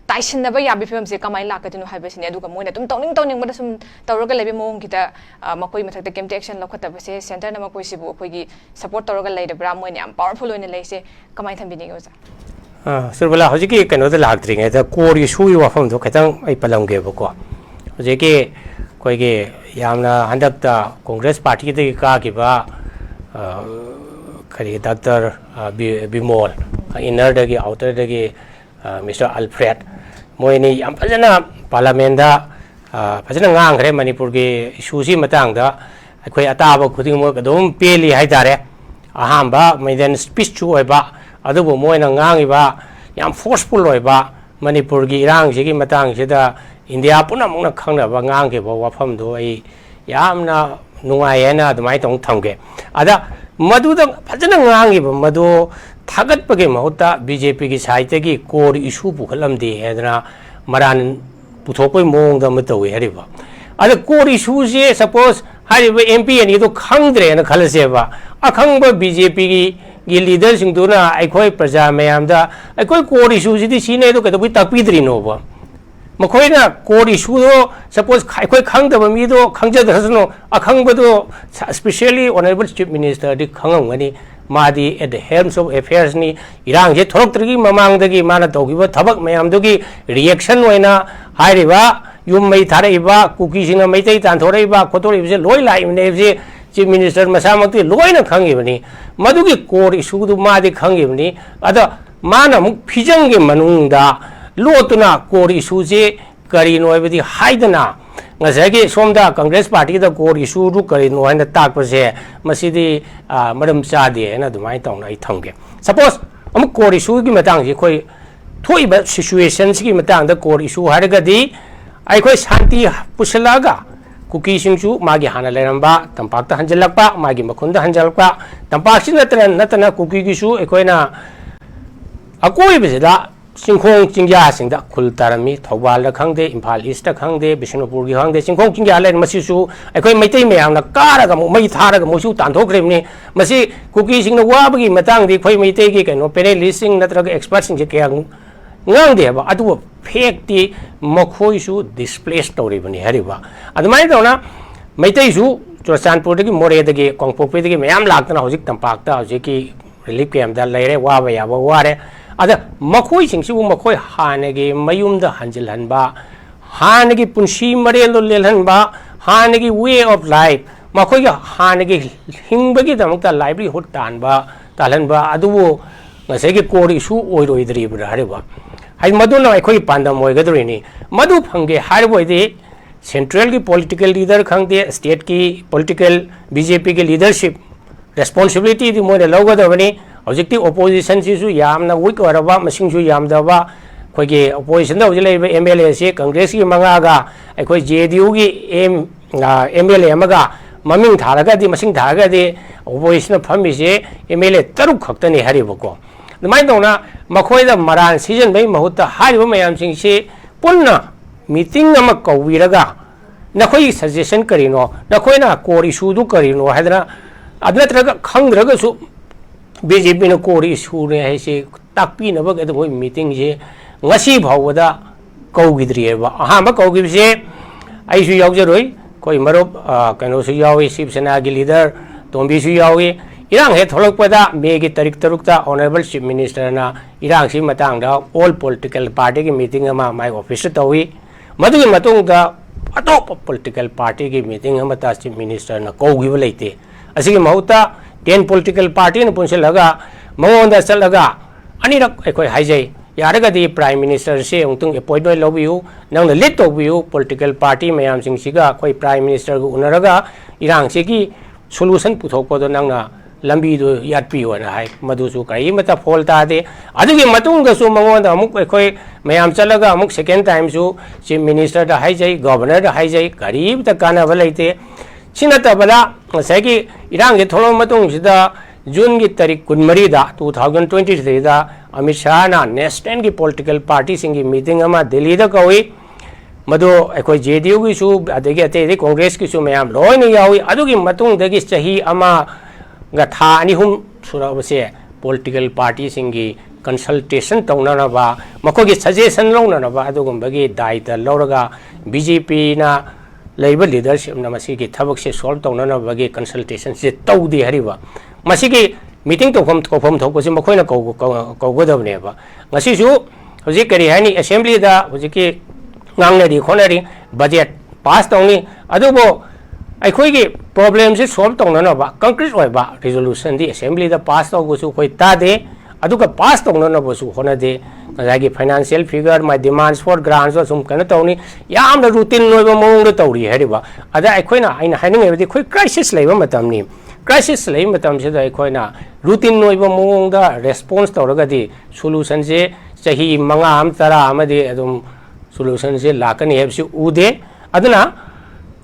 ꯇꯥꯏꯁꯤꯟꯅꯕ ꯌꯥꯕꯒꯤ ꯐꯤꯕꯝꯁꯦ ꯀꯃꯥꯏꯅ ꯂꯥꯛꯀꯗꯣꯏꯅꯣ ꯍꯥꯏꯕꯁꯤꯅꯦ꯫ ꯑꯗꯨꯒ ꯃꯣꯏꯅ ꯑꯗꯨꯝ ꯇꯧꯅꯤꯡ ꯇꯧꯅꯤꯡꯕꯗ ꯁꯨꯝ ꯇꯧꯔꯒ ꯂꯩꯕ ꯃꯑꯣꯡꯒꯤꯗ, ꯑ, ꯃꯈꯣꯏ ꯃꯊꯛꯇ ꯀꯩꯝꯇ action ꯂꯧꯈꯠꯇꯕꯁꯦ, centre ꯅ ꯃꯈꯣꯏꯁꯤꯕꯨ ꯑꯩꯈꯣꯏꯒꯤ support ꯇꯧꯔꯒ ꯂꯩꯔꯕ꯭ꯔꯥ? ꯃꯣꯏꯅ ꯌꯥꯝ powerful ꯑꯣꯏꯅ ꯂꯩꯁꯦ, ꯀꯃꯥꯏꯅ ꯊꯝꯕꯤꯅꯤꯡꯉꯤ ꯑꯣꯖꯥ? ꯑ, ꯁꯨꯔꯕꯂꯥ, ꯍꯧꯖꯤꯛꯀꯤ ꯀꯩꯅꯣꯗ ꯂꯥꯛꯇ꯭ꯔꯤꯉꯩꯗ core issue ꯒꯤ ꯋꯥꯐꯝꯗꯣ ꯈꯤꯇꯪ ꯑꯩ ꯄꯜꯂꯝꯒꯦꯕꯀꯣ꯫ ꯍꯧꯖꯤꯛꯀꯤ ꯑꯩꯈꯣꯏꯒꯤ ꯌꯥꯝꯅ ꯍꯟꯗꯛꯇ Congress party ꯗꯒꯤ ꯀꯥꯈꯤꯕ, ꯑ, ꯀꯔꯤ, Doctor, ꯑ, ꯕꯤ-, ꯕꯤꯃꯣꯜ, inner ꯗꯒꯤ, outer ꯗꯒꯤ, ꯑ, Mister Alfred, ꯃꯣꯏ ꯑꯅꯤ ꯌꯥꯝ ꯐꯖꯅ Parliament ꯗ, ꯑ, ꯐꯖꯅ ꯉꯥꯡꯈ꯭ꯔꯦ꯫ ꯃꯅꯤꯄꯨꯔꯒꯤ issue ꯁꯤ ꯃꯇꯥꯡꯗ ꯑꯩꯈꯣꯏ ꯑꯇꯥꯕ ꯈꯨꯗꯤꯡꯃꯛ ꯑꯗꯨꯝ ꯄꯦꯜꯂꯤ ꯍꯥꯏꯇꯥꯔꯦ꯫ ꯑꯍꯥꯟꯕ maiden speech ꯁꯨ ꯑꯣꯏꯕ, ꯑꯗꯨꯕꯨ ꯃꯣꯏꯅ ꯉꯥꯡꯉꯤꯕ ꯌꯥꯝ forceful ꯑꯣꯏꯕ, ꯃꯅꯤꯄꯨꯔꯒꯤ ꯏꯔꯥꯡꯁꯤꯒꯤ ꯃꯇꯥꯡꯁꯤꯗ ꯏꯟꯗꯤꯌꯥ ꯄꯨꯝꯅꯃꯛꯅ ꯈꯪꯅꯕ ꯉꯥꯡꯈꯤꯕ ꯋꯥꯐꯝꯗꯨ ꯑꯩ ꯌꯥꯝꯅ ꯅꯨꯡꯉꯥꯏ ꯍꯥꯏꯅ ꯑꯗꯨꯃꯥꯏꯅ ꯇꯧꯅ ꯊꯝꯒꯦ꯫ ꯑꯗ ꯃꯗꯨꯗ ꯐꯖꯅ ꯉꯥꯡꯉꯤꯕ ꯃꯗꯨ ꯊꯥꯒꯠꯄꯒꯤ ꯃꯍꯨꯠꯇ B J P ꯒꯤ side ꯇꯒꯤ core issue ꯄꯨꯈꯠꯂꯝꯗꯦ ꯍꯥꯏꯗꯅ ꯃꯔꯥꯟ ꯄꯨꯊꯣꯛꯄꯒꯤ ꯃꯑꯣꯡꯗ ꯑꯃ ꯇꯧꯏ ꯍꯥꯏꯔꯤꯕ꯫ ꯑꯗ core issueꯁꯦ, suppose ꯍꯥꯏꯔꯤꯕ M P ꯑꯅꯤꯗꯣ ꯈꯪꯗ꯭ꯔꯦꯅ ꯈꯜꯂꯁꯦꯕ, ꯑꯈꯪꯕ B J Pꯒꯤ ꯒꯤ leaderꯁꯤꯡꯗꯨꯅ ꯑꯩꯈꯣꯏ ꯄ꯭ꯔꯖꯥ ꯃꯌꯥꯝꯗ ꯑꯩꯈꯣꯏ core issueꯁꯤꯗꯤ ꯁꯤꯅꯦ, ꯑꯗꯣ ꯀꯩꯗꯧꯕꯩ ꯇꯥꯛꯄꯤꯗ꯭ꯔꯤꯅꯣꯕ? ꯃꯈꯣꯏꯅ core issueꯗꯣ, suppose ꯑꯩꯈꯣꯏ ꯈꯪꯗꯕ ꯃꯤꯗꯣ ꯈꯪꯖꯗ꯭ꯔꯁꯅꯨ, ꯑꯈꯪꯕꯗꯣ, specially Honourable Chief Ministerꯗꯤ ꯈꯪꯉꯝꯒꯅꯤ꯫ ꯃꯥꯗꯤ at the helms of affairsꯅꯤ꯫ ꯏꯔꯥꯡꯁꯦ ꯊꯣꯛꯂꯛꯇ꯭ꯔꯤꯉꯩ ꯃꯃꯥꯡꯗꯒꯤ ꯃꯥꯅ ꯇꯧꯈꯤꯕ ꯊꯕꯛ ꯃꯌꯥꯝꯗꯨꯒꯤ reaction ꯑꯣꯏꯅ ꯍꯥꯏꯔꯤꯕ ꯌꯨꯝ ꯃꯩ ꯊꯥꯔꯛꯏꯕ, ꯀꯨꯀꯤꯁꯤꯡꯅ ꯃꯩꯇꯩ ꯇꯥꯟꯊꯣꯔꯛꯏꯕ ꯈꯣꯠꯇꯣꯔꯛꯏꯕꯁꯦ ꯂꯣꯏ ꯂꯥꯛꯏꯕꯅꯦ ꯍꯥꯏꯕꯁꯦ Chief Minister ꯃꯁꯥꯃꯛꯇꯤ ꯂꯣꯏꯅ ꯈꯪꯉꯤꯕꯅꯤ꯫ ꯃꯗꯨꯒꯤ core issueꯗꯨ ꯃꯥꯗꯤ ꯈꯪꯉꯤꯕꯅꯤ꯫ ꯑꯗ ꯃꯥꯅ ꯑꯃꯨꯛ ꯐꯤꯖꯪꯒꯤ ꯃꯅꯨꯡꯗ ꯂꯣꯠꯇꯨꯅ core issueꯁꯦ ꯀꯔꯤꯅꯣ ꯍꯥꯏꯕꯗꯤ ꯍꯥꯏꯗꯅ, ꯉꯁꯥꯏꯒꯤ ꯁꯣꯝꯗ Congress Partyꯗ core issueꯗꯨ ꯀꯔꯤꯅꯣ ꯍꯥꯏꯅ ꯇꯥꯛꯄꯁꯦ, ꯃꯁꯤꯗꯤ, ꯑ, ꯃꯔꯝ ꯆꯥꯗꯦ ꯍꯥꯏꯅ ꯑꯗꯨꯃꯥꯏꯅ ꯇꯧꯅ ꯑꯩ ꯊꯝꯒꯦ꯫ Suppose ꯑꯃꯨꯛ core issueꯒꯤ ꯃꯇꯥꯡꯁꯤ ꯑꯩꯈꯣꯏ ꯊꯣꯛꯏꯕ situationꯁꯤꯒꯤ ꯃꯇꯥꯡꯗ core issue ꯍꯥꯏꯔꯒꯗꯤ, ꯑꯩꯈꯣꯏ ꯁꯥꯟꯇꯤ ꯄꯨꯁꯤꯜꯂꯛꯑꯒ ꯀꯨꯀꯤꯁꯤꯡꯁꯨ ꯃꯥꯒꯤ ꯍꯥꯟꯅ ꯂꯩꯔꯝꯕ ꯇꯝꯄꯥꯛꯇ ꯍꯟꯖꯤꯜꯂꯛꯄ, ꯃꯥꯒꯤ ꯃꯈꯨꯟꯗ ꯍꯟꯖꯤꯜꯂꯛꯄ, ꯇꯝꯄꯥꯛꯁꯤ ꯅꯠꯇꯅ, ꯅꯠꯇꯅ ꯀꯨꯀꯤꯒꯤꯁꯨ ꯑꯩꯈꯣꯏꯅ ꯑꯀꯣꯏꯕꯁꯤꯗ ꯆꯤꯡꯈꯣꯡ ꯆꯤꯡꯌꯥꯁꯤꯡꯗ ꯈꯨꯜ ꯇꯥꯔꯝꯃꯤ꯫ ꯊꯧꯕꯥꯜꯗ ꯈꯪꯗꯦ, ꯏꯝꯐꯥꯜ Eastꯇ ꯈꯪꯗꯦ, ꯕꯤꯁꯅꯨꯄꯨꯔꯒꯤ ꯈꯪꯗꯦ, ꯆꯤꯡꯈꯣꯡ ꯆꯤꯡꯌꯥ ꯂꯩꯔꯦ꯫ ꯃꯁꯤꯁꯨ ꯑꯩꯈꯣꯏ ꯃꯩꯇꯩ ꯃꯌꯥꯝꯅ ꯀꯥꯔꯒ ꯑꯃꯨꯛ ꯃꯩ ꯊꯥꯔꯒ ꯃꯣꯏꯁꯨ ꯇꯥꯟꯊꯣꯛꯈ꯭ꯔꯤꯕꯅꯤ꯫ ꯃꯁꯤ ꯀꯨꯀꯤꯁꯤꯡꯅ ꯋꯥꯕꯒꯤ ꯃꯇꯥꯡꯗꯤ ꯑꯩꯈꯣꯏ ꯃꯩꯇꯩꯒꯤ ꯀꯩꯅꯣ panelistꯁꯤꯡ ꯅꯠꯇ꯭ꯔꯒ expertꯁꯤꯡꯁꯦ ꯀꯌꯥ ꯉꯥꯡꯗꯦ ꯍꯥꯏꯕ, ꯑꯗꯨꯕꯨ factꯇꯤ ꯃꯈꯣꯏꯁꯨ displace ꯇꯧꯔꯤꯕꯅꯤ ꯍꯥꯏꯔꯤꯕ꯫ ꯑꯗꯨꯃꯥꯏꯅ ꯇꯧꯅ ꯃꯩꯇꯩꯁꯨ ꯆꯨꯔꯆꯥꯟꯄꯨꯔꯗꯒꯤ, ꯃꯣꯔꯦꯗꯒꯤ, ꯀꯥꯡꯄꯣꯛꯄꯤꯗꯒꯤ ꯃꯌꯥꯝ ꯂꯥꯛꯇꯅ ꯍꯧꯖꯤꯛ ꯇꯝꯄꯥꯛꯇ ꯍꯧꯖꯤꯛꯀꯤ relief campꯇ ꯂꯩꯔꯦ, ꯋꯥꯕ ꯌꯥꯕ ꯋꯥꯔꯦ꯫ ꯑꯗ ꯃꯈꯣꯏꯁꯤꯡꯁꯤꯕꯨ ꯃꯈꯣꯏ ꯍꯥꯟꯅꯒꯤ ꯃꯌꯨꯝꯗ ꯍꯟꯖꯤꯜꯍꯟꯕ, ꯍꯥꯟꯅꯒꯤ ꯄꯨꯟꯁꯤ ꯃꯔꯦꯜꯗꯣ ꯂꯦꯜꯍꯟꯕ, ꯍꯥꯟꯅꯒꯤ way of life, ꯃꯈꯣꯏꯒꯤ ꯍꯥꯟꯅꯒꯤ ꯍꯤꯡꯕꯒꯤꯗꯃꯛꯇ livelihood ꯇꯥꯟꯕ, ꯇꯥꯜꯍꯟꯕ ꯑꯗꯨꯕꯨ ꯉꯁꯥꯏꯒꯤ core issue ꯑꯣꯏꯔꯣꯏꯗ꯭ꯔꯤꯕ꯭ꯔꯥ ꯍꯥꯏꯔꯤꯕ? ꯍꯥꯏꯗꯤ ꯃꯗꯨꯅ ꯑꯩꯈꯣꯏꯒꯤ ꯄꯥꯟꯗꯝ ꯑꯣꯏꯒꯗꯧꯔꯤꯅꯤ꯫ ꯃꯗꯨ ꯐꯪꯒꯦ ꯍꯥꯏꯔꯕ ꯑꯣꯏꯗꯤ centralꯒꯤ political leader ꯈꯪꯗꯦ, stateꯀꯤ political BJPꯒꯤ leadership responsibilityꯗꯤ ꯃꯣꯏꯅ ꯂꯧꯒꯗꯕꯅꯤ꯫ ꯍꯧꯖꯤꯛꯇꯤ oppositionꯁꯤꯁꯨ ꯌꯥꯝꯅ weak ꯑꯣꯏꯔꯕ, ꯃꯁꯤꯡꯁꯨ ꯌꯥꯝꯗꯕ, ꯑꯩꯈꯣꯏꯒꯤ oppositionꯗ ꯍꯧꯖꯤꯛ ꯂꯩꯔꯤꯕ MLAꯁꯤ Congressꯀꯤ ꯃꯉꯥꯒ ꯑꯩꯈꯣꯏ JDUꯒꯤ M, ꯑ, MLA ꯑꯃꯒ ꯃꯃꯤꯡ ꯊꯥꯔꯒꯗꯤ, ꯃꯁꯤꯡ ꯊꯥꯔꯒꯗꯤ oppositionꯗ ꯐꯝꯃꯤꯁꯦ MLA ꯇꯔꯨꯛ ꯈꯛꯇꯅꯤ ꯍꯥꯏꯔꯤꯕꯀꯣ꯫ ꯑꯗꯨꯃꯥꯏꯅ ꯇꯧꯅ ꯃꯈꯣꯏꯗ ꯃꯔꯥꯟ ꯁꯤꯖꯤꯟꯕꯒꯤ ꯃꯍꯨꯠꯇ ꯍꯥꯏꯔꯤꯕ ꯃꯌꯥꯝꯁꯤꯡꯁꯤ ꯄꯨꯟꯅ ꯃꯤꯇꯤꯡ ꯑꯃ ꯀꯧꯕꯤꯔꯒ, ꯅꯈꯣꯏꯒꯤ ꯁꯖꯦꯁꯟ ꯀꯔꯤꯅꯣ, ꯅꯈꯣꯏꯅ ꯀꯣꯔ ꯏꯁꯨꯗꯨ ꯀꯔꯤꯅꯣ ꯍꯥꯏꯗꯅ, ꯑꯗꯨ ꯅꯠꯇ꯭ꯔꯒ ꯈꯪꯗ꯭ꯔꯒꯁꯨ ꯕꯤ ꯖꯦ ꯄꯤꯅ ꯀꯣꯔ ꯏꯁꯨꯅꯦ ꯍꯥꯏꯁꯤ ꯇꯥꯛꯄꯤꯅꯕ ꯀꯩꯗꯧꯕ ꯃꯤꯇꯤꯡꯁꯦ ꯉꯁꯤ ꯐꯥꯎꯕꯗ ꯀꯧꯈꯤꯗ꯭ꯔꯤꯑꯕ꯫ ꯑꯍꯥꯟꯕ ꯀꯧꯈꯤꯕꯁꯦ ꯑꯩꯁꯨ ꯌꯥꯎꯖꯔꯨꯏ, ꯑꯩꯈꯣꯏ ꯃꯔꯨꯞ, ꯑ, ꯀꯩꯅꯣꯁꯨ ꯌꯥꯎꯏ, ꯁꯤꯕ ꯁꯦꯅꯥꯒꯤ ꯂꯤꯗꯔ ꯇꯣꯝꯕꯤꯁꯨ ꯌꯥꯎꯏ꯫ ꯏꯔꯥꯡ ꯍꯦꯛ ꯊꯣꯛꯂꯛꯄꯗ ꯃꯦꯒꯤ ꯇꯥꯔꯤꯛ ꯇꯔꯨꯛꯇ Honourable Chief Ministerꯅ ꯏꯔꯥꯡꯁꯤꯒꯤ ꯃꯇꯥꯡꯗ all political partyꯒꯤ meeting ꯑꯃ ꯃꯥꯏ officeꯇ ꯇꯧꯏ꯫ ꯃꯗꯨꯒꯤ ꯃꯇꯨꯡꯗ ꯑꯇꯣꯞꯄ political partyꯒꯤ meeting ꯑꯃꯠꯇ Chief Ministerꯅ ꯀꯧꯈꯤꯕ ꯂꯩꯇꯦ꯫ ꯑꯁꯤꯒꯤ ꯃꯍꯨꯠꯇ ten political partyꯅ ꯄꯨꯟꯁꯤꯜꯂꯒ ꯃꯉꯣꯟꯗ ꯆꯠꯂꯒ ꯑꯅꯤꯔꯛ ꯑꯩꯈꯣꯏ ꯍꯥꯏꯖꯩ, ꯌꯥꯔꯒꯗꯤ Prime Ministerꯁꯦ ꯑꯃꯨꯛꯇꯪ appointment ꯂꯧꯕꯤꯌꯨ, ꯅꯪꯅ lead ꯇꯧꯕꯤꯌꯨ, political party ꯃꯌꯥꯝꯁꯤꯡꯁꯤꯒ ꯑꯩꯈꯣꯏ Prime Ministerꯒ ꯎꯅꯔꯒ ꯏꯔꯥꯡꯁꯤꯒꯤ solution ꯄꯨꯊꯣꯛꯄꯗꯣ ꯅꯪꯅ ꯂꯝꯕꯤꯗꯨ ꯌꯥꯠꯄꯤꯌꯣꯅ ꯍꯥꯏ꯫ ꯃꯗꯨꯁꯨ ꯀꯔꯤꯃꯠꯇ ꯐꯣꯜ ꯇꯥꯗꯦ꯫ ꯑꯗꯨꯒꯤ ꯃꯇꯨꯡꯗꯁꯨ ꯃꯉꯣꯟꯗ ꯑꯃꯨꯛ ꯑꯩꯈꯣꯏ ꯃꯌꯥꯝ ꯆꯠꯂꯒ ꯑꯃꯨꯛ second timeꯁꯨ Chief Ministerꯗ ꯍꯥꯏꯖꯩ, Governorꯗ ꯍꯥꯏꯖꯩ, ꯀꯔꯤꯃꯠꯇ ꯀꯥꯟꯅꯕ ꯂꯩꯇꯦ꯫ ꯁꯤ ꯅꯠꯇꯕꯗ ꯉꯁꯥꯏꯒꯤ ꯏꯔꯥꯡꯁꯦ ꯊꯣꯛꯂꯛꯑ ꯃꯇꯨꯡꯁꯤꯗ Juneꯒꯤ ꯇꯥꯔꯤꯛ ꯀꯨꯟꯃꯔꯤꯗ, two thousand twenty threeꯗ Amit ꯁꯥꯍꯅ nationalꯒꯤ political partyꯁꯤꯡꯒꯤ meeting ꯑꯃ ꯗꯤꯜꯂꯤꯗ ꯀꯧꯏ꯫ ꯃꯗꯨ ꯑꯩꯈꯣꯏ J D Uꯒꯤꯁꯨ, ꯑꯗꯒꯤ ꯑꯇꯩ ꯑꯇꯩ Congressꯀꯤꯁꯨ ꯃꯌꯥꯝ ꯂꯣꯏꯅ ꯌꯥꯎꯏ꯫ ꯑꯗꯨꯒꯤ ꯃꯇꯨꯡꯗꯒꯤ ꯆꯍꯤ ꯑꯃꯒ ꯊꯥ ꯑꯅꯤ ꯑꯍꯨꯝ ꯁꯨꯔꯛꯑꯕꯁꯦ political partyꯁꯤꯡꯒꯤ consultation ꯇꯧꯅꯅꯕ, ꯃꯈꯣꯏꯒꯤ suggestion ꯂꯧꯅꯅꯕ ꯑꯗꯨꯒꯨꯝꯕꯒꯤ ꯗꯥꯏꯇ ꯂꯧꯔꯒ B J Pꯅ ꯂꯩꯔꯤꯕ leadershipꯅ ꯃꯁꯤꯒꯤ ꯊꯕꯛꯁꯦ solve ꯇꯧꯅꯅꯕꯒꯤ consultationꯁꯦ ꯇꯧꯗꯦ ꯍꯥꯏꯔꯤꯕ꯫ ꯃꯁꯤꯒꯤ meeting ꯇꯧꯐꯝ, ꯀꯧꯐꯝ ꯊꯣꯛꯄꯁꯤ ꯃꯈꯣꯏꯅ ꯀꯧ-, ꯀꯧ-, ꯀꯧꯒꯗꯕꯅꯦꯕ꯫ ꯉꯁꯤꯁꯨ ꯍꯧꯖꯤꯛ ꯀꯔꯤ ꯍꯥꯏꯅꯤ, assemblyꯗ ꯍꯧꯖꯤꯛꯀꯤ ꯉꯥꯡꯅꯔꯤ ꯈꯣꯠꯅꯔꯤ, budget pass ꯇꯧꯅꯤ, ꯑꯗꯨꯕꯨ ꯑꯩꯈꯣꯏꯒꯤ problemꯁꯤ solve ꯇꯧꯅꯅꯕ concrete ꯑꯣꯏꯕ resolutionꯗꯤ assemblyꯗ pass ꯇꯧꯕꯁꯨ ꯑꯩꯈꯣꯏ ꯇꯥꯗꯦ, ꯑꯗꯨꯒ pass ꯇꯧꯅꯅꯕꯁꯨ ꯍꯣꯠꯅꯗꯦ꯫ ꯉꯁꯥꯏꯒꯤ financial figure, my demands for grants ꯑꯁꯨꯝ ꯀꯩꯅꯣ ꯇꯧꯅꯤ, ꯌꯥꯝꯅ routine ꯑꯣꯏꯕ ꯃꯑꯣꯡꯗ ꯇꯧꯔꯤ ꯍꯥꯏꯔꯤꯕ꯫ ꯑꯗ ꯑꯩꯈꯣꯏꯅ, ꯑꯩꯅ ꯍꯥꯏꯅꯤꯡꯉꯤꯕꯗꯤ ꯑꯩꯈꯣꯏ crisis ꯂꯩꯕ ꯃꯇꯝꯅꯤ꯫ Crisis ꯂꯩꯕ ꯃꯇꯝꯁꯤꯗ ꯑꯩꯈꯣꯏꯅ routine ꯑꯣꯏꯕ ꯃꯑꯣꯡꯗ response ꯇꯧꯔꯒꯗꯤ solutionꯁꯦ ꯆꯍꯤ ꯃꯉꯥ ꯑꯃ, ꯇꯔꯥ ꯑꯃꯗꯤ ꯑꯗꯨꯝ solutionꯁꯦ ꯂꯥꯛꯀꯅꯤ ꯍꯥꯏꯕꯁꯤ ꯎꯗꯦ꯫ ꯑꯗꯨꯅ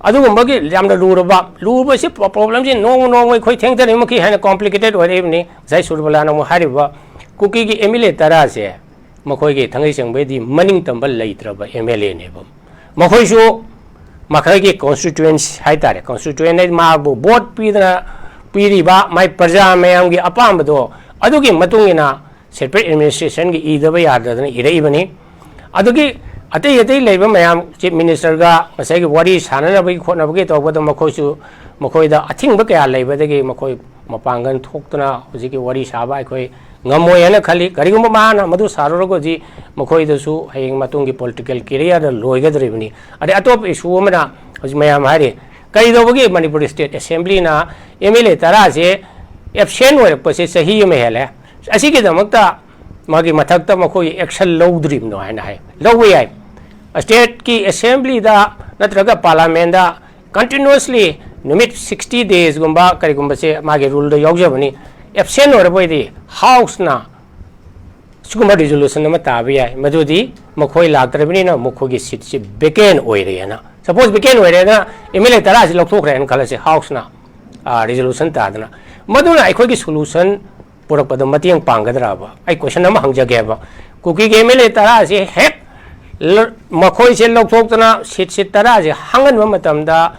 ꯑꯗꯨꯒꯨꯝꯕꯒꯤ ꯌꯥꯝꯅ ꯂꯨꯔꯕ, ꯂꯨꯕꯁꯤ ꯄ꯭ꯔꯣ-, problemꯁꯤ ꯅꯣꯡꯃ ꯅꯣꯡꯃ ꯑꯩꯈꯣꯏ ꯊꯦꯡꯊꯔꯤꯃꯈꯩ ꯍꯦꯟꯅ complicated ꯑꯣꯏꯔꯛꯏꯕꯅꯤ꯫ ꯉꯁꯥꯏ ꯁꯨꯔꯕꯂꯥꯅ ꯑꯃꯨꯛ ꯍꯥꯏꯔꯤꯕ ꯀꯨꯀꯤꯒꯤ M L A ꯇꯔꯥꯁꯦ ꯃꯈꯣꯏꯒꯤ ꯊꯥꯡꯒꯩꯁꯦꯡꯕꯩꯗꯤ ꯃꯅꯤꯡ ꯇꯝꯕ ꯂꯩꯇ꯭ꯔꯕ ꯑꯦꯝ ꯑꯦꯜ ꯑꯦꯅꯦꯕ꯫ ꯃꯈꯣꯏꯁꯨ ꯃꯈꯣꯏꯒꯤ ꯀꯣꯟꯁꯇꯤꯇ꯭ꯌꯨꯋꯦꯟꯁꯤ ꯍꯥꯏ ꯇꯥꯔꯦ, ꯀꯣꯟꯁꯇꯤꯇ꯭ꯌꯨꯋꯦꯟ ꯍꯥꯏꯗꯤ ꯃꯥꯕꯨ ꯚꯣꯠ ꯄꯤꯗꯅ ꯄꯤꯔꯤꯕ ꯃꯥꯏ ꯄ꯭ꯔꯖꯥ ꯃꯌꯥꯝꯒꯤ ꯑꯄꯥꯝꯕꯗꯣ, ꯑꯗꯨꯒꯤ ꯃꯇꯨꯡ ꯏꯟꯅ ꯁꯦꯄꯔꯦꯠ ꯑꯦꯗꯃꯤꯅꯤꯁꯇ꯭ꯔꯦꯁꯟꯒꯤ ꯏꯗꯕ ꯌꯥꯗꯗꯅ ꯏꯔꯛꯏꯕꯅꯤ꯫ ꯑꯗꯨꯒꯤ ꯑꯇꯩ ꯑꯇꯩ ꯂꯩꯕ ꯃꯌꯥꯝ, ꯆꯤꯐ ꯃꯤꯅꯤꯁꯇꯔꯒ ꯉꯁꯥꯏꯒꯤ ꯋꯥꯔꯤ ꯁꯥꯟꯅꯅꯕꯒꯤ ꯈꯣꯠꯅꯕꯒꯤ ꯇꯧꯕꯗ ꯃꯈꯣꯏꯁꯨ, ꯃꯈꯣꯏꯗ ꯑꯊꯤꯡꯕ ꯀꯌꯥ ꯂꯩꯕꯗꯒꯤ ꯃꯈꯣꯏ ꯃꯄꯥꯡꯒꯜ ꯊꯣꯛꯇꯅ ꯍꯧꯖꯤꯛꯀꯤ ꯋꯥꯔꯤ ꯁꯥꯕ ꯑꯩꯈꯣꯏ ꯉꯝꯃꯣꯏ ꯍꯥꯏꯅ ꯈꯜꯂꯤ꯫ ꯀꯔꯤꯒꯨꯝꯕ ꯃꯥꯅ ꯃꯗꯨ ꯁꯥꯔꯨꯔꯒꯗꯤ ꯃꯈꯣꯏꯗꯁꯨ ꯍꯌꯦꯡ ꯃꯇꯨꯡꯒꯤ ꯄꯣꯂꯤꯇꯤꯀꯦꯜ ꯀꯦꯔꯤꯌꯔꯗ ꯂꯣꯏꯒꯗꯧꯔꯤꯕꯅꯤ꯫ ꯑꯗꯩ ꯑꯇꯣꯞꯄ ꯏꯁꯨ ꯑꯃꯅ ꯍꯧꯖꯤꯛ ꯃꯌꯥꯝ ꯍꯥꯏꯔꯤ, ꯀꯔꯤꯗꯧꯕꯒꯤ ꯃꯅꯤꯄꯨꯔ ꯁ꯭ꯇꯦꯠ ꯑꯦꯁꯦꯝꯕ꯭ꯂꯤꯅ ꯑꯦꯝ ꯑꯦꯜ ꯑꯦ ꯇꯔꯥꯁꯦ ꯑꯦꯕꯁꯦꯟ ꯑꯣꯏꯔꯛꯄꯁꯦ ꯆꯍꯤ ꯑꯃ ꯍꯦꯜꯂꯦ, ꯑꯁꯤꯒꯤꯗꯃꯛꯇ ꯃꯥꯒꯤ ꯃꯊꯛꯇ ꯃꯈꯣꯏ ꯑꯦꯛꯁꯟ ꯂꯧꯗ꯭ꯔꯤꯕꯅꯣ ꯍꯥꯏꯅ ꯍꯥꯏ꯫ ꯂꯧꯕ ꯌꯥꯏ꯫ ꯁ꯭ꯇꯦꯠꯀꯤ ꯑꯦꯁꯦꯝꯕ꯭ꯂꯤꯗ ꯅꯠꯇ꯭ꯔꯒ ꯄꯥꯔꯂꯥꯃꯦꯟꯗ ꯀꯟꯇꯤꯅ꯭ꯌꯨꯁꯂꯤ ꯅꯨꯃꯤꯠ ꯁꯤꯛꯁꯇꯤ ꯗꯦꯖꯒꯨꯝꯕ ꯀꯔꯤꯒꯨꯝꯕꯁꯦ ꯃꯥꯒꯤ ꯔꯨꯜꯗ ꯌꯥꯎꯖꯕꯅꯤ꯫ ꯑꯦꯕꯁꯦꯟ ꯑꯣꯏꯔꯕ ꯑꯣꯏꯗꯤ ꯍꯥꯎꯁꯅ ꯁꯤꯒꯨꯝꯕ ꯔꯤꯖꯣꯂꯨꯁꯟ ꯑꯃ ꯇꯥꯕ ꯌꯥꯏ, ꯃꯗꯨꯗꯤ ꯃꯈꯣꯏ ꯂꯥꯛꯇ꯭ꯔꯕꯅꯤꯅ ꯃꯈꯣꯏꯒꯤ ꯁꯤꯠꯁꯤ ꯚꯦꯀꯦꯟ ꯑꯣꯏꯔꯦꯅ꯫ ꯁꯄꯣꯁ ꯚꯦꯀꯦꯟ ꯑꯣꯏꯔꯦꯅ ꯑꯦꯝ ꯑꯦꯜ ꯑꯦ ꯇꯔꯥꯁꯤ ꯂꯧꯊꯣꯛꯈ꯭ꯔꯦꯅ ꯈꯜꯂꯁꯤ, ꯍꯥꯎꯁꯅ ꯔꯤꯖꯣꯂꯨꯁꯟ ꯇꯥꯗꯅ, ꯃꯗꯨꯅ ꯑꯩꯈꯣꯏꯒꯤ ꯁꯣꯂꯨꯁꯟ ꯄꯨꯔꯛꯄꯗ ꯃꯇꯦꯡ ꯄꯥꯡꯒꯗ꯭ꯔꯕ? ꯑꯩ ꯀꯣꯏꯁꯟ ꯑꯃ ꯍꯪꯖꯒꯦꯕ꯫ ꯀꯨꯀꯤꯒꯤ ꯑꯦꯝ ꯑꯦꯜ ꯑꯦ ꯇꯔꯥꯁꯤ ꯍꯦꯛ ꯂ-, ꯃꯈꯣꯏꯁꯦ ꯂꯧꯊꯣꯛꯇꯅ ꯁꯤꯠ, ꯁꯤꯠ ꯇꯔꯥꯁꯦ ꯍꯥꯡꯍꯟꯕ ꯃꯇꯝꯗ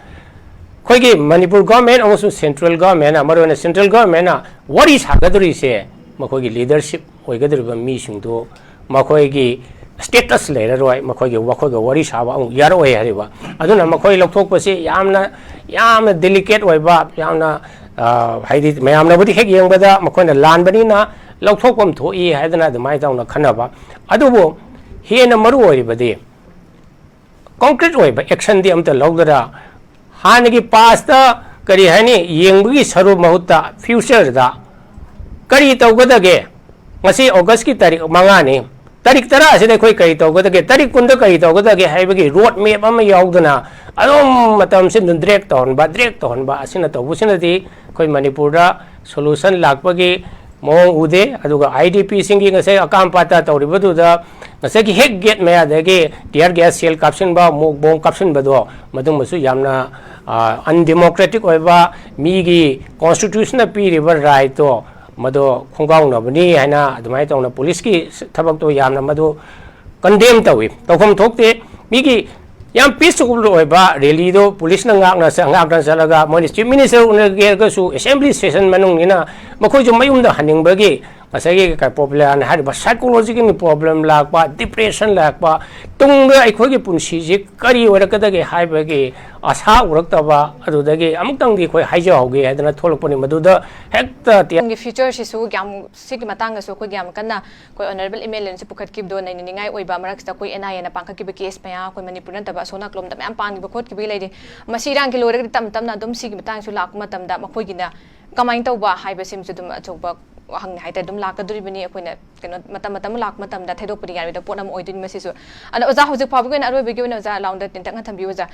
ꯑꯩꯈꯣꯏꯒꯤ ꯃꯅꯤꯄꯨꯔ ꯒꯣꯔꯃꯦꯟ ꯑꯃꯁꯨꯡ ꯁꯦꯟꯇ꯭ꯔꯦꯜ ꯒꯣꯔꯃꯦꯟꯅ, ꯃꯔꯨꯑꯣꯏꯅ ꯁꯦꯟꯇ꯭ꯔꯦꯜ ꯒꯣꯔꯃꯦꯟꯅ ꯋꯥꯔꯤ ꯁꯥꯒꯗꯧꯔꯤꯁꯦ ꯃꯈꯣꯏꯒꯤ ꯂꯤꯗꯔꯁꯤꯞ ꯑꯣꯏꯒꯗꯧꯔꯤꯕ ꯃꯤꯁꯤꯡꯗꯨ ꯃꯈꯣꯏꯒꯤ ꯁ꯭ꯇꯦꯇꯁ ꯂꯩꯔꯔꯣꯏ, ꯃꯈꯣꯏꯒꯤ, ꯃꯈꯣꯏꯒ ꯋꯥꯔꯤ ꯁꯥꯕ ꯑꯃꯨꯛ ꯌꯥꯔꯛꯑꯣꯏ ꯍꯥꯏꯔꯤꯕ꯫ ꯑꯗꯨꯅ ꯃꯈꯣꯏ ꯂꯧꯊꯣꯛꯄꯁꯤ ꯌꯥꯝꯅ, ꯌꯥꯝꯅ ꯗꯦꯂꯤꯀꯦꯠ ꯑꯣꯏꯕ, ꯌꯥꯝꯅ, ꯑ, ꯍꯥꯏꯗꯤ ꯃꯌꯥꯝꯅꯕꯨꯗꯤ ꯍꯦꯛ ꯌꯦꯡꯕꯗ ꯃꯈꯣꯏꯅ ꯂꯥꯟꯕꯅꯤꯅ ꯂꯧꯊꯣꯛꯐꯝ ꯊꯣꯛꯏ ꯍꯥꯏꯗꯅ ꯑꯗꯨꯃꯥꯏꯅ ꯇꯧꯅ ꯈꯟꯅꯕ꯫ ꯑꯗꯨꯕꯨ ꯍꯦꯟꯅ ꯃꯔꯨ ꯑꯣꯏꯔꯤꯕꯗꯤ ꯀꯣꯟꯀ꯭ꯔꯤꯠ ꯑꯣꯏꯕ ꯑꯦꯛꯁꯟꯗꯤ ꯑꯝꯇ ꯂꯧꯗꯅ ꯍꯥꯟꯅꯒꯤ ꯄꯥꯁꯇ, ꯀꯔꯤ ꯍꯥꯏꯅꯤ, ꯌꯦꯡꯕꯒꯤ ꯁꯔꯨꯛ ꯃꯍꯨꯠꯇ ꯐ꯭ꯌꯨꯆꯔꯗ ꯀꯔꯤ ꯇꯧꯒꯗꯒꯦ? ꯉꯁꯤ ꯑꯣꯒꯁꯀꯤ ꯇꯥꯔꯤꯛ ꯃꯉꯥꯅꯤ, ꯇꯥꯔꯤꯛ ꯇꯔꯥ ꯑꯁꯤꯗ ꯑꯩꯈꯣꯏ ꯀꯔꯤ ꯇꯧꯒꯗꯒꯦ, ꯇꯥꯔꯤꯛ ꯀꯨꯟꯗ ꯀꯔꯤ ꯇꯧꯒꯗꯒꯦ ꯍꯥꯏꯕꯒꯤ ꯔꯣꯗ ꯃꯦꯞ ꯑꯃ ꯌꯥꯎꯗꯅ ꯑꯗꯨꯝ ꯃꯇꯝꯁꯤ ꯑꯗꯨꯝ ꯗ꯭ꯔꯦꯛ ꯇꯧꯍꯟꯕ, ꯗ꯭ꯔꯦꯛ ꯇꯧꯍꯟꯕ ꯑꯁꯤꯅ ꯇꯧꯕꯁꯤꯅꯗꯤ ꯑꯩꯈꯣꯏ ꯃꯅꯤꯄꯨꯔꯗ ꯁꯣꯂꯨꯁꯟ ꯂꯥꯛꯄꯒꯤ ꯃꯑꯣꯡ ꯎꯗꯦ꯫ ꯑꯗꯨꯒ ꯑꯥꯏ ꯗꯤ ꯄꯤꯁꯤꯡꯒꯤ ꯉꯁꯥꯏ ꯑꯀꯥꯝ ꯄꯥꯇꯥ ꯇꯧꯔꯤꯕꯗꯨꯗ ꯉꯁꯥꯏꯒꯤ ꯍꯦꯛ ꯒꯦꯠ ꯃꯌꯥꯗꯒꯤ ꯇꯤꯌꯔ ꯒ꯭ꯌꯥꯁ ꯁꯦꯜ ꯀꯥꯞꯁꯤꯟꯕ, ꯃꯣꯛ ꯕꯣꯝ ꯀꯥꯞꯁꯤꯟꯕꯗꯣ, ꯃꯗꯨꯃꯁꯨ ꯌꯥꯝꯅ, ꯑ, ꯑꯟꯗꯦꯃꯣꯀ꯭ꯔꯦꯇꯤꯛ ꯑꯣꯏꯕ, ꯃꯤꯒꯤ ꯀꯣꯟꯁꯇꯤꯇ꯭ꯌꯨꯁꯟꯅ ꯄꯤꯔꯤꯕ ꯔꯥꯏꯠꯇꯣ ꯃꯗꯣ ꯈꯣꯡꯒꯥꯎꯅꯕꯅꯤ ꯍꯥꯏꯅ ꯑꯗꯨꯃꯥꯏꯅ ꯇꯧꯅ ꯄꯨꯂꯤꯁꯀꯤ ꯊꯕꯛꯇꯣ ꯌꯥꯝꯅ ꯃꯗꯨ ꯀꯟꯗꯦꯝ ꯇꯧꯏ꯫ ꯇꯧꯐꯝ ꯊꯣꯛꯇꯦ꯫ ꯃꯤꯒꯤ ꯌꯥꯝ ꯄꯤꯁꯐꯨꯜ ꯑꯣꯏꯕ ꯔꯦꯂꯤꯗꯣ ꯄꯨꯂꯤꯁꯅ ꯉꯥꯛꯅ ꯆ-, ꯉꯥꯛꯅ ꯆꯠꯂꯒ ꯃꯣꯏꯅ ꯆꯤꯐ ꯃꯤꯅꯤꯁꯇꯔ ꯎꯅꯒꯦ ꯍꯥꯏꯔꯒꯁꯨ ꯑꯦꯁꯦꯝꯕ꯭ꯂꯤ ꯁꯦꯁꯟ ꯃꯅꯨꯡꯅꯤꯅ ꯃꯈꯣꯏꯁꯨ ꯃꯌꯨꯝꯗ ꯍꯟꯅꯤꯡꯕꯒꯤ ꯉꯁꯥꯏꯒꯤ ꯀ-, ꯄꯣꯄꯨꯂꯔ ꯍꯥꯏꯔꯤꯕ ꯁꯥꯏꯀꯣꯂꯣꯖꯤꯀꯦꯜ ꯄ꯭ꯔꯣꯕ꯭ꯂꯦꯝ ꯂꯥꯛꯄ, ꯗꯤꯄ꯭ꯔꯦꯁꯟ ꯂꯥꯛꯄ, ꯇꯨꯡꯗ ꯑꯩꯈꯣꯏꯒꯤ ꯄꯨꯟꯁꯤꯁꯤ ꯀꯔꯤ ꯑꯣꯏꯔꯛꯀꯗꯒꯦ ꯍꯥꯏꯕꯒꯤ ꯑꯁꯥ ꯎꯔꯛꯇꯕ, ꯑꯗꯨꯗꯒꯤ ꯑꯃꯨꯛꯇꯪꯗꯤ ꯑꯩꯈꯣꯏ ꯍꯥꯏꯖꯍꯧꯒꯦ ꯍꯥꯏꯗꯅ ꯊꯣꯛꯂꯛꯄꯅꯤ꯫ ꯃꯗꯨꯗ ꯍꯦꯛꯇ ꯇꯦ-, ꯇꯨꯡꯒꯤ ꯐ꯭ꯌꯨꯆꯔꯁꯤꯁꯨ ꯀꯌꯥꯝ, ꯁꯤꯒꯤ ꯃꯇꯥꯡꯗꯁꯨ ꯑꯩꯈꯣꯏ ꯌꯥꯝ ꯀꯟꯅ ꯑꯩꯈꯣꯏ ꯑꯣꯅꯔꯦꯕꯜ ꯑꯦꯝ ꯑꯦꯜ ꯑꯦꯅꯁꯨ ꯄꯨꯈꯠꯈꯤꯕꯗꯣ ꯅꯩꯅꯅꯤꯡꯉꯥꯏ ꯑꯣꯏꯕ꯫ ꯃꯔꯛꯁꯤꯗ ꯑꯩꯈꯣꯏ ꯑꯦꯟ ꯑꯥꯏ ꯑꯦꯅ ꯄꯥꯡꯈꯠꯈꯤꯕ ꯀꯦꯁ ꯃꯌꯥꯝ, ꯑꯩꯈꯣꯏ ꯃꯅꯤꯄꯨꯔ ꯅꯠꯇꯕ ꯑꯁꯣꯝ ꯅꯥꯀꯂꯣꯝꯗ ꯃꯌꯥꯝ ꯄꯥꯟꯈꯤꯕ ꯈꯣꯠꯈꯤꯕꯒꯤ ꯂꯩꯔꯤ꯫ ꯃꯁꯤ ꯏꯔꯥꯡꯒꯤ ꯂꯣꯏꯔꯒꯗꯤ ꯇꯞꯅ ꯇꯞꯅ ꯑꯗꯨꯝ ꯁꯤꯒꯤ ꯃꯇꯥꯡꯁꯨ ꯂꯥꯛꯄ ꯃꯇꯝꯗ ꯃꯈꯣꯏꯒꯤꯅ ꯀꯃꯥꯏꯅ ꯇꯧꯕ ꯍꯥꯏꯕꯁꯤꯃꯁꯨ ꯑꯗꯨꯝ ꯑꯆꯧꯕ ꯋꯥꯍꯪꯅꯤ ꯍꯥꯏꯇꯥꯔꯦ꯫ ꯑꯗꯨꯝ ꯂꯥꯛꯀꯗꯣꯔꯤꯕꯅꯤ꯫ ꯑꯩꯈꯣꯏꯅ ꯀꯩꯅꯣ ꯃꯇꯝ ꯃꯇꯝ ꯂꯥꯛꯄ ꯃꯇꯝꯗ ꯊꯩꯗꯣꯛꯄꯗꯤ ꯌꯥꯔꯣꯏꯗꯕ ꯄꯣꯠ ꯑꯃ ꯑꯣꯏꯗꯣꯏꯅꯤ ꯃꯁꯤꯁꯨ꯫ ꯑꯗꯣ ꯑꯣꯖꯥ, ꯍꯧꯖꯤꯛ ꯐꯥꯎꯕꯒꯤ ꯑꯣꯏꯅ ꯑꯔꯣꯏꯕꯒꯤ ꯑꯣꯏꯅ ꯑꯣꯖꯥ ꯂꯥꯎꯟꯗ ꯇꯦꯟꯇꯛꯅ ꯊꯝꯕꯤꯌꯨ ꯑꯣꯖꯥ꯫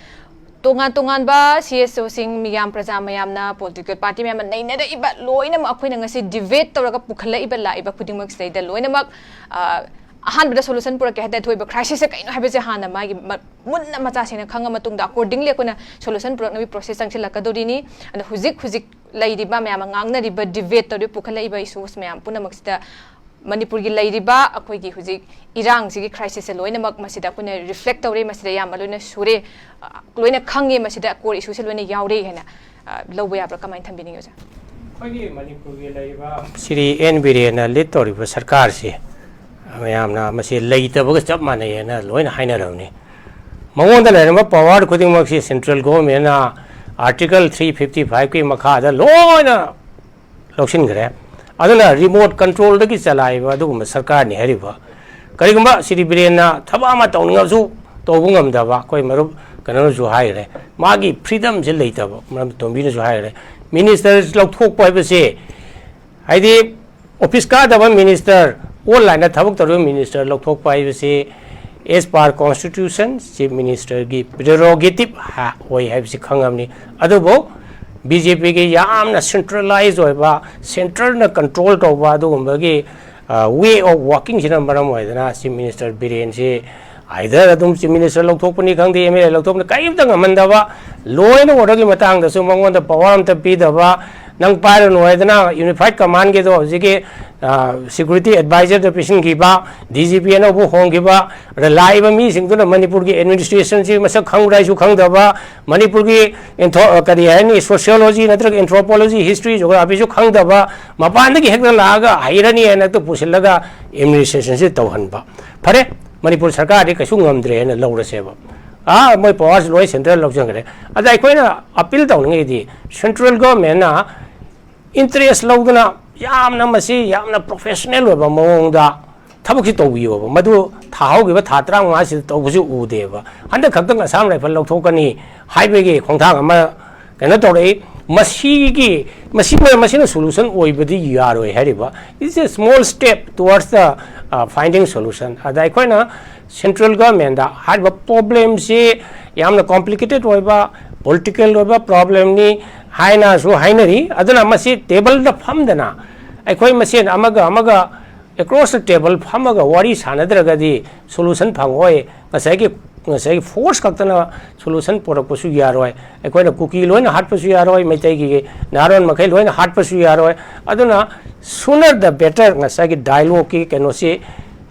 ꯇꯣꯉꯥꯟ ꯇꯣꯉꯥꯟꯕ ꯁꯤ ꯑꯦꯁ ꯑꯣꯁꯤꯡ, ꯃꯤꯌꯥꯝ, ꯄ꯭ꯔꯖꯥ ꯃꯌꯥꯝꯅ, ꯄꯣꯂꯤꯇꯤꯀꯦꯜ ꯄꯥꯔꯇꯤ ꯃꯌꯥꯝꯅ ꯅꯩꯅꯔꯛꯏꯕ ꯂꯣꯏꯅꯃꯛ ꯑꯩꯈꯣꯏꯅ ꯉꯁꯤ ꯗꯤꯕꯦꯠ ꯇꯧꯔꯒ ꯄꯨꯈꯠꯂꯛꯏꯕ, ꯂꯥꯛꯏꯕ ꯈꯨꯗꯤꯡꯃꯛꯁꯤꯗꯩꯗ ꯂꯣꯏꯅꯃꯛ, ꯑ, ꯑꯍꯥꯟꯕꯗ ꯁꯣꯂꯨꯁꯟ ꯄꯨꯔꯛꯀꯦ ꯍꯥꯏ ꯇꯥꯔꯗꯤ ꯊꯣꯛꯏꯕ ꯀ꯭ꯔꯥꯏꯁꯤꯁꯁꯦ ꯀꯩꯅꯣ ꯍꯥꯏꯕꯁꯦ ꯍꯥꯟꯅ ꯃꯥꯒꯤ ꯃ-, ꯃꯨꯟꯅ ꯃꯆꯥ ꯁꯦꯡꯅ ꯈꯪꯉ ꯃꯇꯨꯡꯗ ꯑꯦꯀꯣꯔꯗꯤꯡꯂꯤ ꯑꯩꯈꯣꯏꯅ ꯁꯣꯂꯨꯁꯟ ꯄꯨꯔꯛꯅꯕꯒꯤ ꯄ꯭ꯔꯣꯁꯦꯁ ꯆꯪꯁꯤꯜꯂꯛꯀꯗꯧꯔꯤꯅꯤ꯫ ꯑꯗꯣ ꯍꯧꯖꯤꯛ ꯍꯧꯖꯤꯛ ꯂꯩꯔꯤꯕ ꯃꯌꯥꯝꯅ ꯉꯥꯡꯅꯔꯤꯕ, ꯗꯤꯕꯦꯠ ꯇꯧꯔꯤꯕ, ꯄꯨꯈꯠꯂꯛꯏꯕ ꯏꯁꯨꯁ ꯃꯌꯥꯝ ꯄꯨꯝꯅꯃꯛꯁꯤꯗ ꯃꯅꯤꯄꯨꯔꯒꯤ ꯂꯩꯔꯤꯕ ꯑꯩꯈꯣꯏꯒꯤ ꯍꯧꯖꯤꯛ ꯏꯔꯥꯡꯁꯤꯒꯤ ꯀ꯭ꯔꯥꯏꯁꯤꯁꯁꯦ ꯂꯣꯏꯅꯃꯛ ꯃꯁꯤꯗ ꯑꯩꯈꯣꯏꯅ ꯔꯤꯐ꯭ꯂꯦꯛ ꯇꯧꯔꯦ, ꯃꯁꯤꯗ ꯑꯌꯥꯝꯕ ꯂꯣꯏꯅ ꯁꯨꯔꯦ, ꯑ, ꯂꯣꯏꯅ ꯈꯪꯉꯦ, ꯃꯁꯤꯗ ꯀꯣꯔ ꯏꯁꯨꯁꯦ ꯂꯣꯏꯅ ꯌꯥꯎꯔꯦ ꯍꯥꯏꯅ, ꯑ, ꯂꯧꯕ ꯌꯥꯕ꯭ꯔꯥ? ꯀꯃꯥꯏꯅ ꯊꯝꯕꯤꯅꯤꯡꯉꯤ ꯑꯣꯖꯥ? ꯑꯩꯈꯣꯏꯒꯤ ꯃꯅꯤꯄꯨꯔꯒꯤ ꯂꯩꯔꯤꯕ ꯁ꯭ꯔꯤ ꯑꯦꯟ ꯕꯤꯔꯦꯟꯅ ꯂꯤꯗ ꯇꯧꯔꯤꯕ ꯁꯔꯀꯥꯔꯁꯤ ꯃꯌꯥꯝꯅ ꯃꯁꯤ ꯂꯩꯇꯕꯒ ꯆꯞ ꯃꯥꯟꯅꯩ ꯍꯥꯏꯅ ꯂꯣꯏꯅ ꯍꯥꯏꯅꯔꯕꯅꯤ꯫ ꯃꯉꯣꯟꯗ ꯂꯩꯔꯝꯕ ꯄꯋꯥꯔ ꯈꯨꯗꯤꯡꯃꯛꯁꯤ ꯁꯦꯟꯇ꯭ꯔꯦꯜ ꯒꯣꯚꯔꯟꯃꯦꯟꯅ ꯑꯥꯔꯇꯤꯀꯜ ꯊ꯭ꯔꯤ ꯐꯤꯐꯇꯤ ꯐꯥꯏꯚꯀꯤ ꯃꯈꯥꯗ ꯂꯣꯏꯅ ꯂꯧꯁꯤꯟꯈ꯭ꯔꯦ꯫ ꯑꯗꯨꯅ ꯔꯤꯃꯣꯠ ꯀꯟꯇ꯭ꯔꯣꯜꯗꯒꯤ ꯆꯂꯥꯏꯕ ꯑꯗꯨꯒꯨꯝꯕ ꯁꯔꯀꯥꯔꯅꯤ ꯍꯥꯏꯔꯤꯕ꯫ ꯀꯔꯤꯒꯨꯝꯕ ꯁ꯭ꯔꯤ ꯕꯤꯔꯦꯟꯅ ꯊꯕꯛ ꯑꯃ ꯇꯧꯅꯤꯡꯉꯁꯨ ꯇꯧꯕ ꯉꯝꯗꯕ, ꯑꯩꯈꯣꯏ ꯃꯔꯨꯞ ꯀꯩꯅꯣꯅꯁꯨ ꯍꯥꯏꯈ꯭ꯔꯦ, ꯃꯥꯒꯤ ꯐ꯭ꯔꯤꯗꯝꯁꯦ ꯂꯩꯇꯕ, ꯃꯔꯝ ꯇꯣꯝꯕꯤꯅꯁꯨ ꯍꯥꯏꯈ꯭ꯔꯦ꯫ ꯃꯤꯅꯤꯁꯇꯔ ꯂꯧꯊꯣꯛꯄ ꯍꯥꯏꯕꯁꯦ, ꯍꯥꯏꯗꯤ ꯑꯣꯐꯤꯁ ꯀꯥꯗꯕ ꯃꯤꯅꯤꯁꯇꯔ, ꯑꯣꯟꯂꯥꯏꯟꯗ ꯊꯕꯛ ꯇꯧꯔꯤꯕ ꯃꯤꯅꯤꯁꯇꯔ ꯂꯧꯊꯣꯛꯄ ꯍꯥꯏꯕꯁꯤ as per constitution ꯆꯤꯐ ꯃꯤꯅꯤꯁꯇꯔꯒꯤ ꯄ꯭ꯔꯦꯔꯣꯒꯦꯇꯤꯞ ꯑꯣꯏ ꯍꯥꯏꯕꯁꯤ ꯈꯪꯉꯕꯅꯤ꯫ ꯑꯗꯨꯕꯨ ꯕꯤ ꯖꯦ ꯄꯤꯒꯤ ꯌꯥꯝꯅ ꯁꯦꯟꯇ꯭ꯔꯦꯂꯥꯏꯖ ꯑꯣꯏꯕ, ꯁꯦꯟꯇꯔꯅ ꯀꯟꯇ꯭ꯔꯣꯜ ꯇꯧꯕ ꯑꯗꯨꯒꯨꯝꯕꯒꯤ, ꯑ, ꯋꯦ ꯑꯣꯐ ꯋꯥꯔꯀꯤꯡꯁꯤꯅ ꯃꯔꯝ ꯑꯣꯏꯗꯅ ꯆꯤꯐ ꯃꯤꯅꯤꯁꯇꯔ ꯕꯤꯔꯦꯟꯁꯤ ꯑꯥꯏꯗꯔ ꯑꯗꯨꯝ ꯆꯤꯐ ꯃꯤꯅꯤꯁꯇꯔ ꯂꯧꯊꯣꯛꯄꯅꯤ ꯈꯪꯗꯦ, ꯑꯦꯝ ꯑꯦꯜ ꯑꯦ ꯂꯧꯊꯣꯛꯄꯅꯤ, ꯀꯔꯤꯝꯇ ꯉꯝꯍꯟꯗꯕ, Law and orderꯒꯤ ꯃꯇꯥꯡꯗꯁꯨ ꯃꯉꯣꯟꯗ power ꯑꯝꯇ ꯄꯤꯗꯕ, ꯅꯪ ꯄꯥꯏꯔꯨꯅꯨ ꯍꯥꯏꯗꯅ unified commandꯒꯤꯗꯣ ꯍꯧꯖꯤꯛꯀꯤ security advisorꯗ ꯄꯤꯁꯤꯟꯈꯤꯕ, DGP ꯑꯅꯧꯕ ꯍꯣꯡꯈꯤꯕ, ꯂꯥꯛꯏꯕ ꯃꯤꯁꯤꯡꯗꯨꯅ ꯃꯅꯤꯄꯨꯔꯒꯤ administrationꯁꯤ ꯃꯁꯛ ꯈꯪꯕ꯭ꯔꯥ ꯍꯥꯏꯁꯨ ꯈꯪꯗꯕ, ꯃꯅꯤꯄꯨꯔꯒꯤ ꯀꯔꯤ ꯍꯥꯏꯅꯤ, sociology ꯅꯠꯇ꯭ꯔꯒ anthropology, history, geographyꯁꯨ ꯈꯪꯗꯕ, ꯃꯄꯥꯟꯗꯒꯤ ꯍꯦꯛꯇ ꯂꯥꯛꯑꯒ ꯍꯩꯔꯅꯤ ꯍꯥꯏꯅ ꯍꯦꯛꯇ ꯄꯨꯁꯤꯜꯂꯒ administrationꯁꯤ ꯇꯧꯍꯟꯕ꯫ ꯐꯔꯦ, ꯃꯅꯤꯄꯨꯔ ꯁꯔꯀꯥꯔꯗꯤ ꯀꯩꯁꯨ ꯉꯝꯗ꯭ꯔꯦ ꯍꯥꯏꯅ ꯂꯧꯔꯁꯦꯕ꯫ ꯑꯥ, ꯃꯣꯏ powerꯁꯤ ꯂꯣꯏ central ꯂꯧꯁꯤꯟꯈ꯭ꯔꯦ꯫ ꯑꯗ ꯑꯩꯈꯣꯏꯅ appeal ꯇꯧꯅꯤꯡꯉꯤꯗꯤ central governmentꯅ interest ꯂꯧꯗꯅ ꯌꯥꯝꯅ ꯃꯁꯤ ꯌꯥꯝꯅ professional ꯑꯣꯏꯕ ꯃꯑꯣꯡꯗ ꯊꯕꯛꯁꯤ ꯇꯧꯕꯤꯌꯣꯕ꯫ ꯃꯗꯨ ꯊꯥ ꯍꯧꯈꯤꯕ ꯊꯥ ꯇꯔꯥꯃꯉꯥꯁꯤꯗ ꯇꯧꯕꯁꯨ ꯎꯗꯦꯕ꯫ ꯍꯟꯗꯛ ꯈꯛꯇꯪ Assam Rifles ꯂꯧꯊꯣꯛꯀꯅꯤ ꯍꯥꯏꯕꯒꯤ ꯈꯣꯡꯊꯥꯡ ꯑꯃ ꯀꯩꯅꯣ ꯇꯧꯔꯛꯏ꯫ ꯃꯁꯤꯒꯤ, ꯃꯁꯤꯅ, ꯃꯁꯤꯅ solution ꯑꯣꯏꯕꯗꯤ ꯌꯥꯔꯣꯏ ꯍꯥꯏꯔꯤꯕ꯫ It's a small step towards the finding solution꯫ ꯑꯗ ꯑꯩꯈꯣꯏꯅ central governmentꯗ ꯍꯥꯏꯔꯤꯕ problemꯁꯤ ꯌꯥꯝꯅ complicated ꯑꯣꯏꯕ, political ꯑꯣꯏꯕ problemꯅꯤ ꯍꯥꯏꯅꯁꯨ ꯍꯥꯏꯅꯔꯤ꯫ ꯑꯗꯨꯅ ꯃꯁꯤ tableꯗ ꯐꯝꯗꯅ ꯑꯩꯈꯣꯏ ꯃꯁꯦꯟ ꯑꯃꯒ ꯑꯃꯒ across the table ꯐꯝꯃꯒ ꯋꯥꯔꯤ ꯁꯥꯟꯅꯗ꯭ꯔꯒꯗꯤ solution ꯐꯪꯉꯣꯏ꯫ ꯉꯁꯥꯏꯒꯤ, ꯉꯁꯥꯏꯒꯤ force ꯈꯛꯇꯅ solution ꯄꯨꯔꯛꯄꯁꯨ ꯌꯥꯔꯣꯏ꯫ ꯑꯩꯈꯣꯏꯅ ꯀꯨꯀꯤ ꯂꯣꯏꯅ ꯍꯥꯠꯄꯁꯨ ꯌꯥꯔꯣꯏ, ꯃꯩꯇꯩꯒꯤ ꯅꯍꯥꯔꯣꯟ ꯃꯈꯩ ꯂꯣꯏꯅ ꯍꯥꯠꯄꯁꯨ ꯌꯥꯔꯣꯏ꯫ ꯑꯗꯨꯅ sooner the better ꯉꯁꯥꯏꯒꯤ dialogueꯀꯤ ꯀꯩꯅꯣꯁꯤ,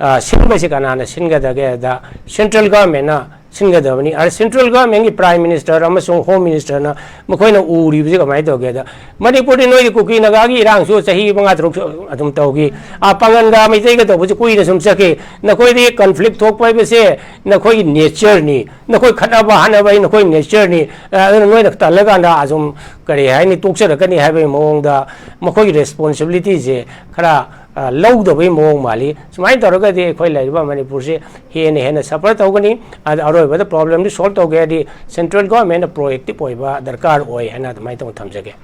ꯑ, ꯁꯤꯟꯕꯁꯤ ꯀꯅꯥꯅ ꯁꯤꯟꯒꯗꯒꯦ ꯍꯥꯏꯗ central governmentꯅ ꯁꯤꯟꯒꯗꯕꯅꯤ꯫ ꯑꯗ central governmentꯀꯤ prime minister ꯑꯃꯁꯨꯡ home ministerꯅ ꯃꯈꯣꯏꯅ ꯎꯔꯤꯕꯁꯤ ꯀꯃꯥꯏꯅ ꯇꯧꯒꯦꯗ, ꯃꯅꯤꯄꯨꯔꯗꯤ ꯅꯣꯏꯒꯤ ꯀꯨꯀꯤ ꯅꯥꯒꯥꯒꯤ ꯏꯔꯥꯡꯁꯨ ꯆꯍꯤ ꯃꯉꯥ ꯇꯔꯨꯛ ꯑꯗꯨꯝ ꯇꯧꯈꯤ꯫ ꯑꯥ, ꯄꯥꯉꯟꯒ ꯃꯩꯇꯩꯒ ꯇꯧꯕꯁꯤ ꯀꯨꯏꯅ ꯁꯨꯝ ꯆꯠꯈꯤ꯫ ꯅꯈꯣꯏꯗꯤ conflict ꯊꯣꯛꯄ ꯍꯥꯏꯕꯁꯦ ꯅꯈꯣꯏꯒꯤ natureꯅꯤ꯫ ꯅꯈꯣꯏ ꯈꯠꯅꯕ ꯍꯥꯠꯅꯕ ꯍꯥꯏ ꯅꯈꯣꯏ natureꯅꯤ꯫ ꯑ, ꯑꯗꯨꯅ ꯅꯣꯏꯅ ꯇꯜꯂꯀꯥꯟꯗ ꯑꯁꯨꯝ ꯀꯔꯤ ꯍꯥꯏꯅꯤ, ꯇꯣꯛꯆꯔꯛꯀꯅꯤ ꯍꯥꯏꯕꯒꯤ ꯃꯑꯣꯡꯗ ꯃꯈꯣꯏꯒꯤ responsibilityꯁꯦ ꯈꯔ, ꯑ, ꯂꯧꯗꯕꯒꯤ ꯃꯑꯣꯡ ꯃꯥꯜꯂꯤ꯫ ꯁꯨꯃꯥꯏꯅ ꯇꯧꯔꯒꯗꯤ ꯑꯩꯈꯣꯏ ꯂꯩꯔꯤꯕ ꯃꯅꯤꯄꯨꯔꯁꯦ ꯍꯦꯟꯅ ꯍꯦꯟꯅ suffer ꯇꯧꯒꯅꯤ꯫ ꯑꯗ ꯑꯔꯣꯏꯕꯗ problemꯗꯤ solve ꯇꯧꯒꯦ ꯍꯥꯏꯔꯗꯤ central governmentꯅ proactive ꯑꯣꯏꯕ ꯗꯔꯀꯥꯔ ꯑꯣꯏ ꯍꯥꯏꯅ ꯑꯗꯨꯃꯥꯏꯅ ꯇꯧꯅ ꯊꯝꯖꯒꯦ꯫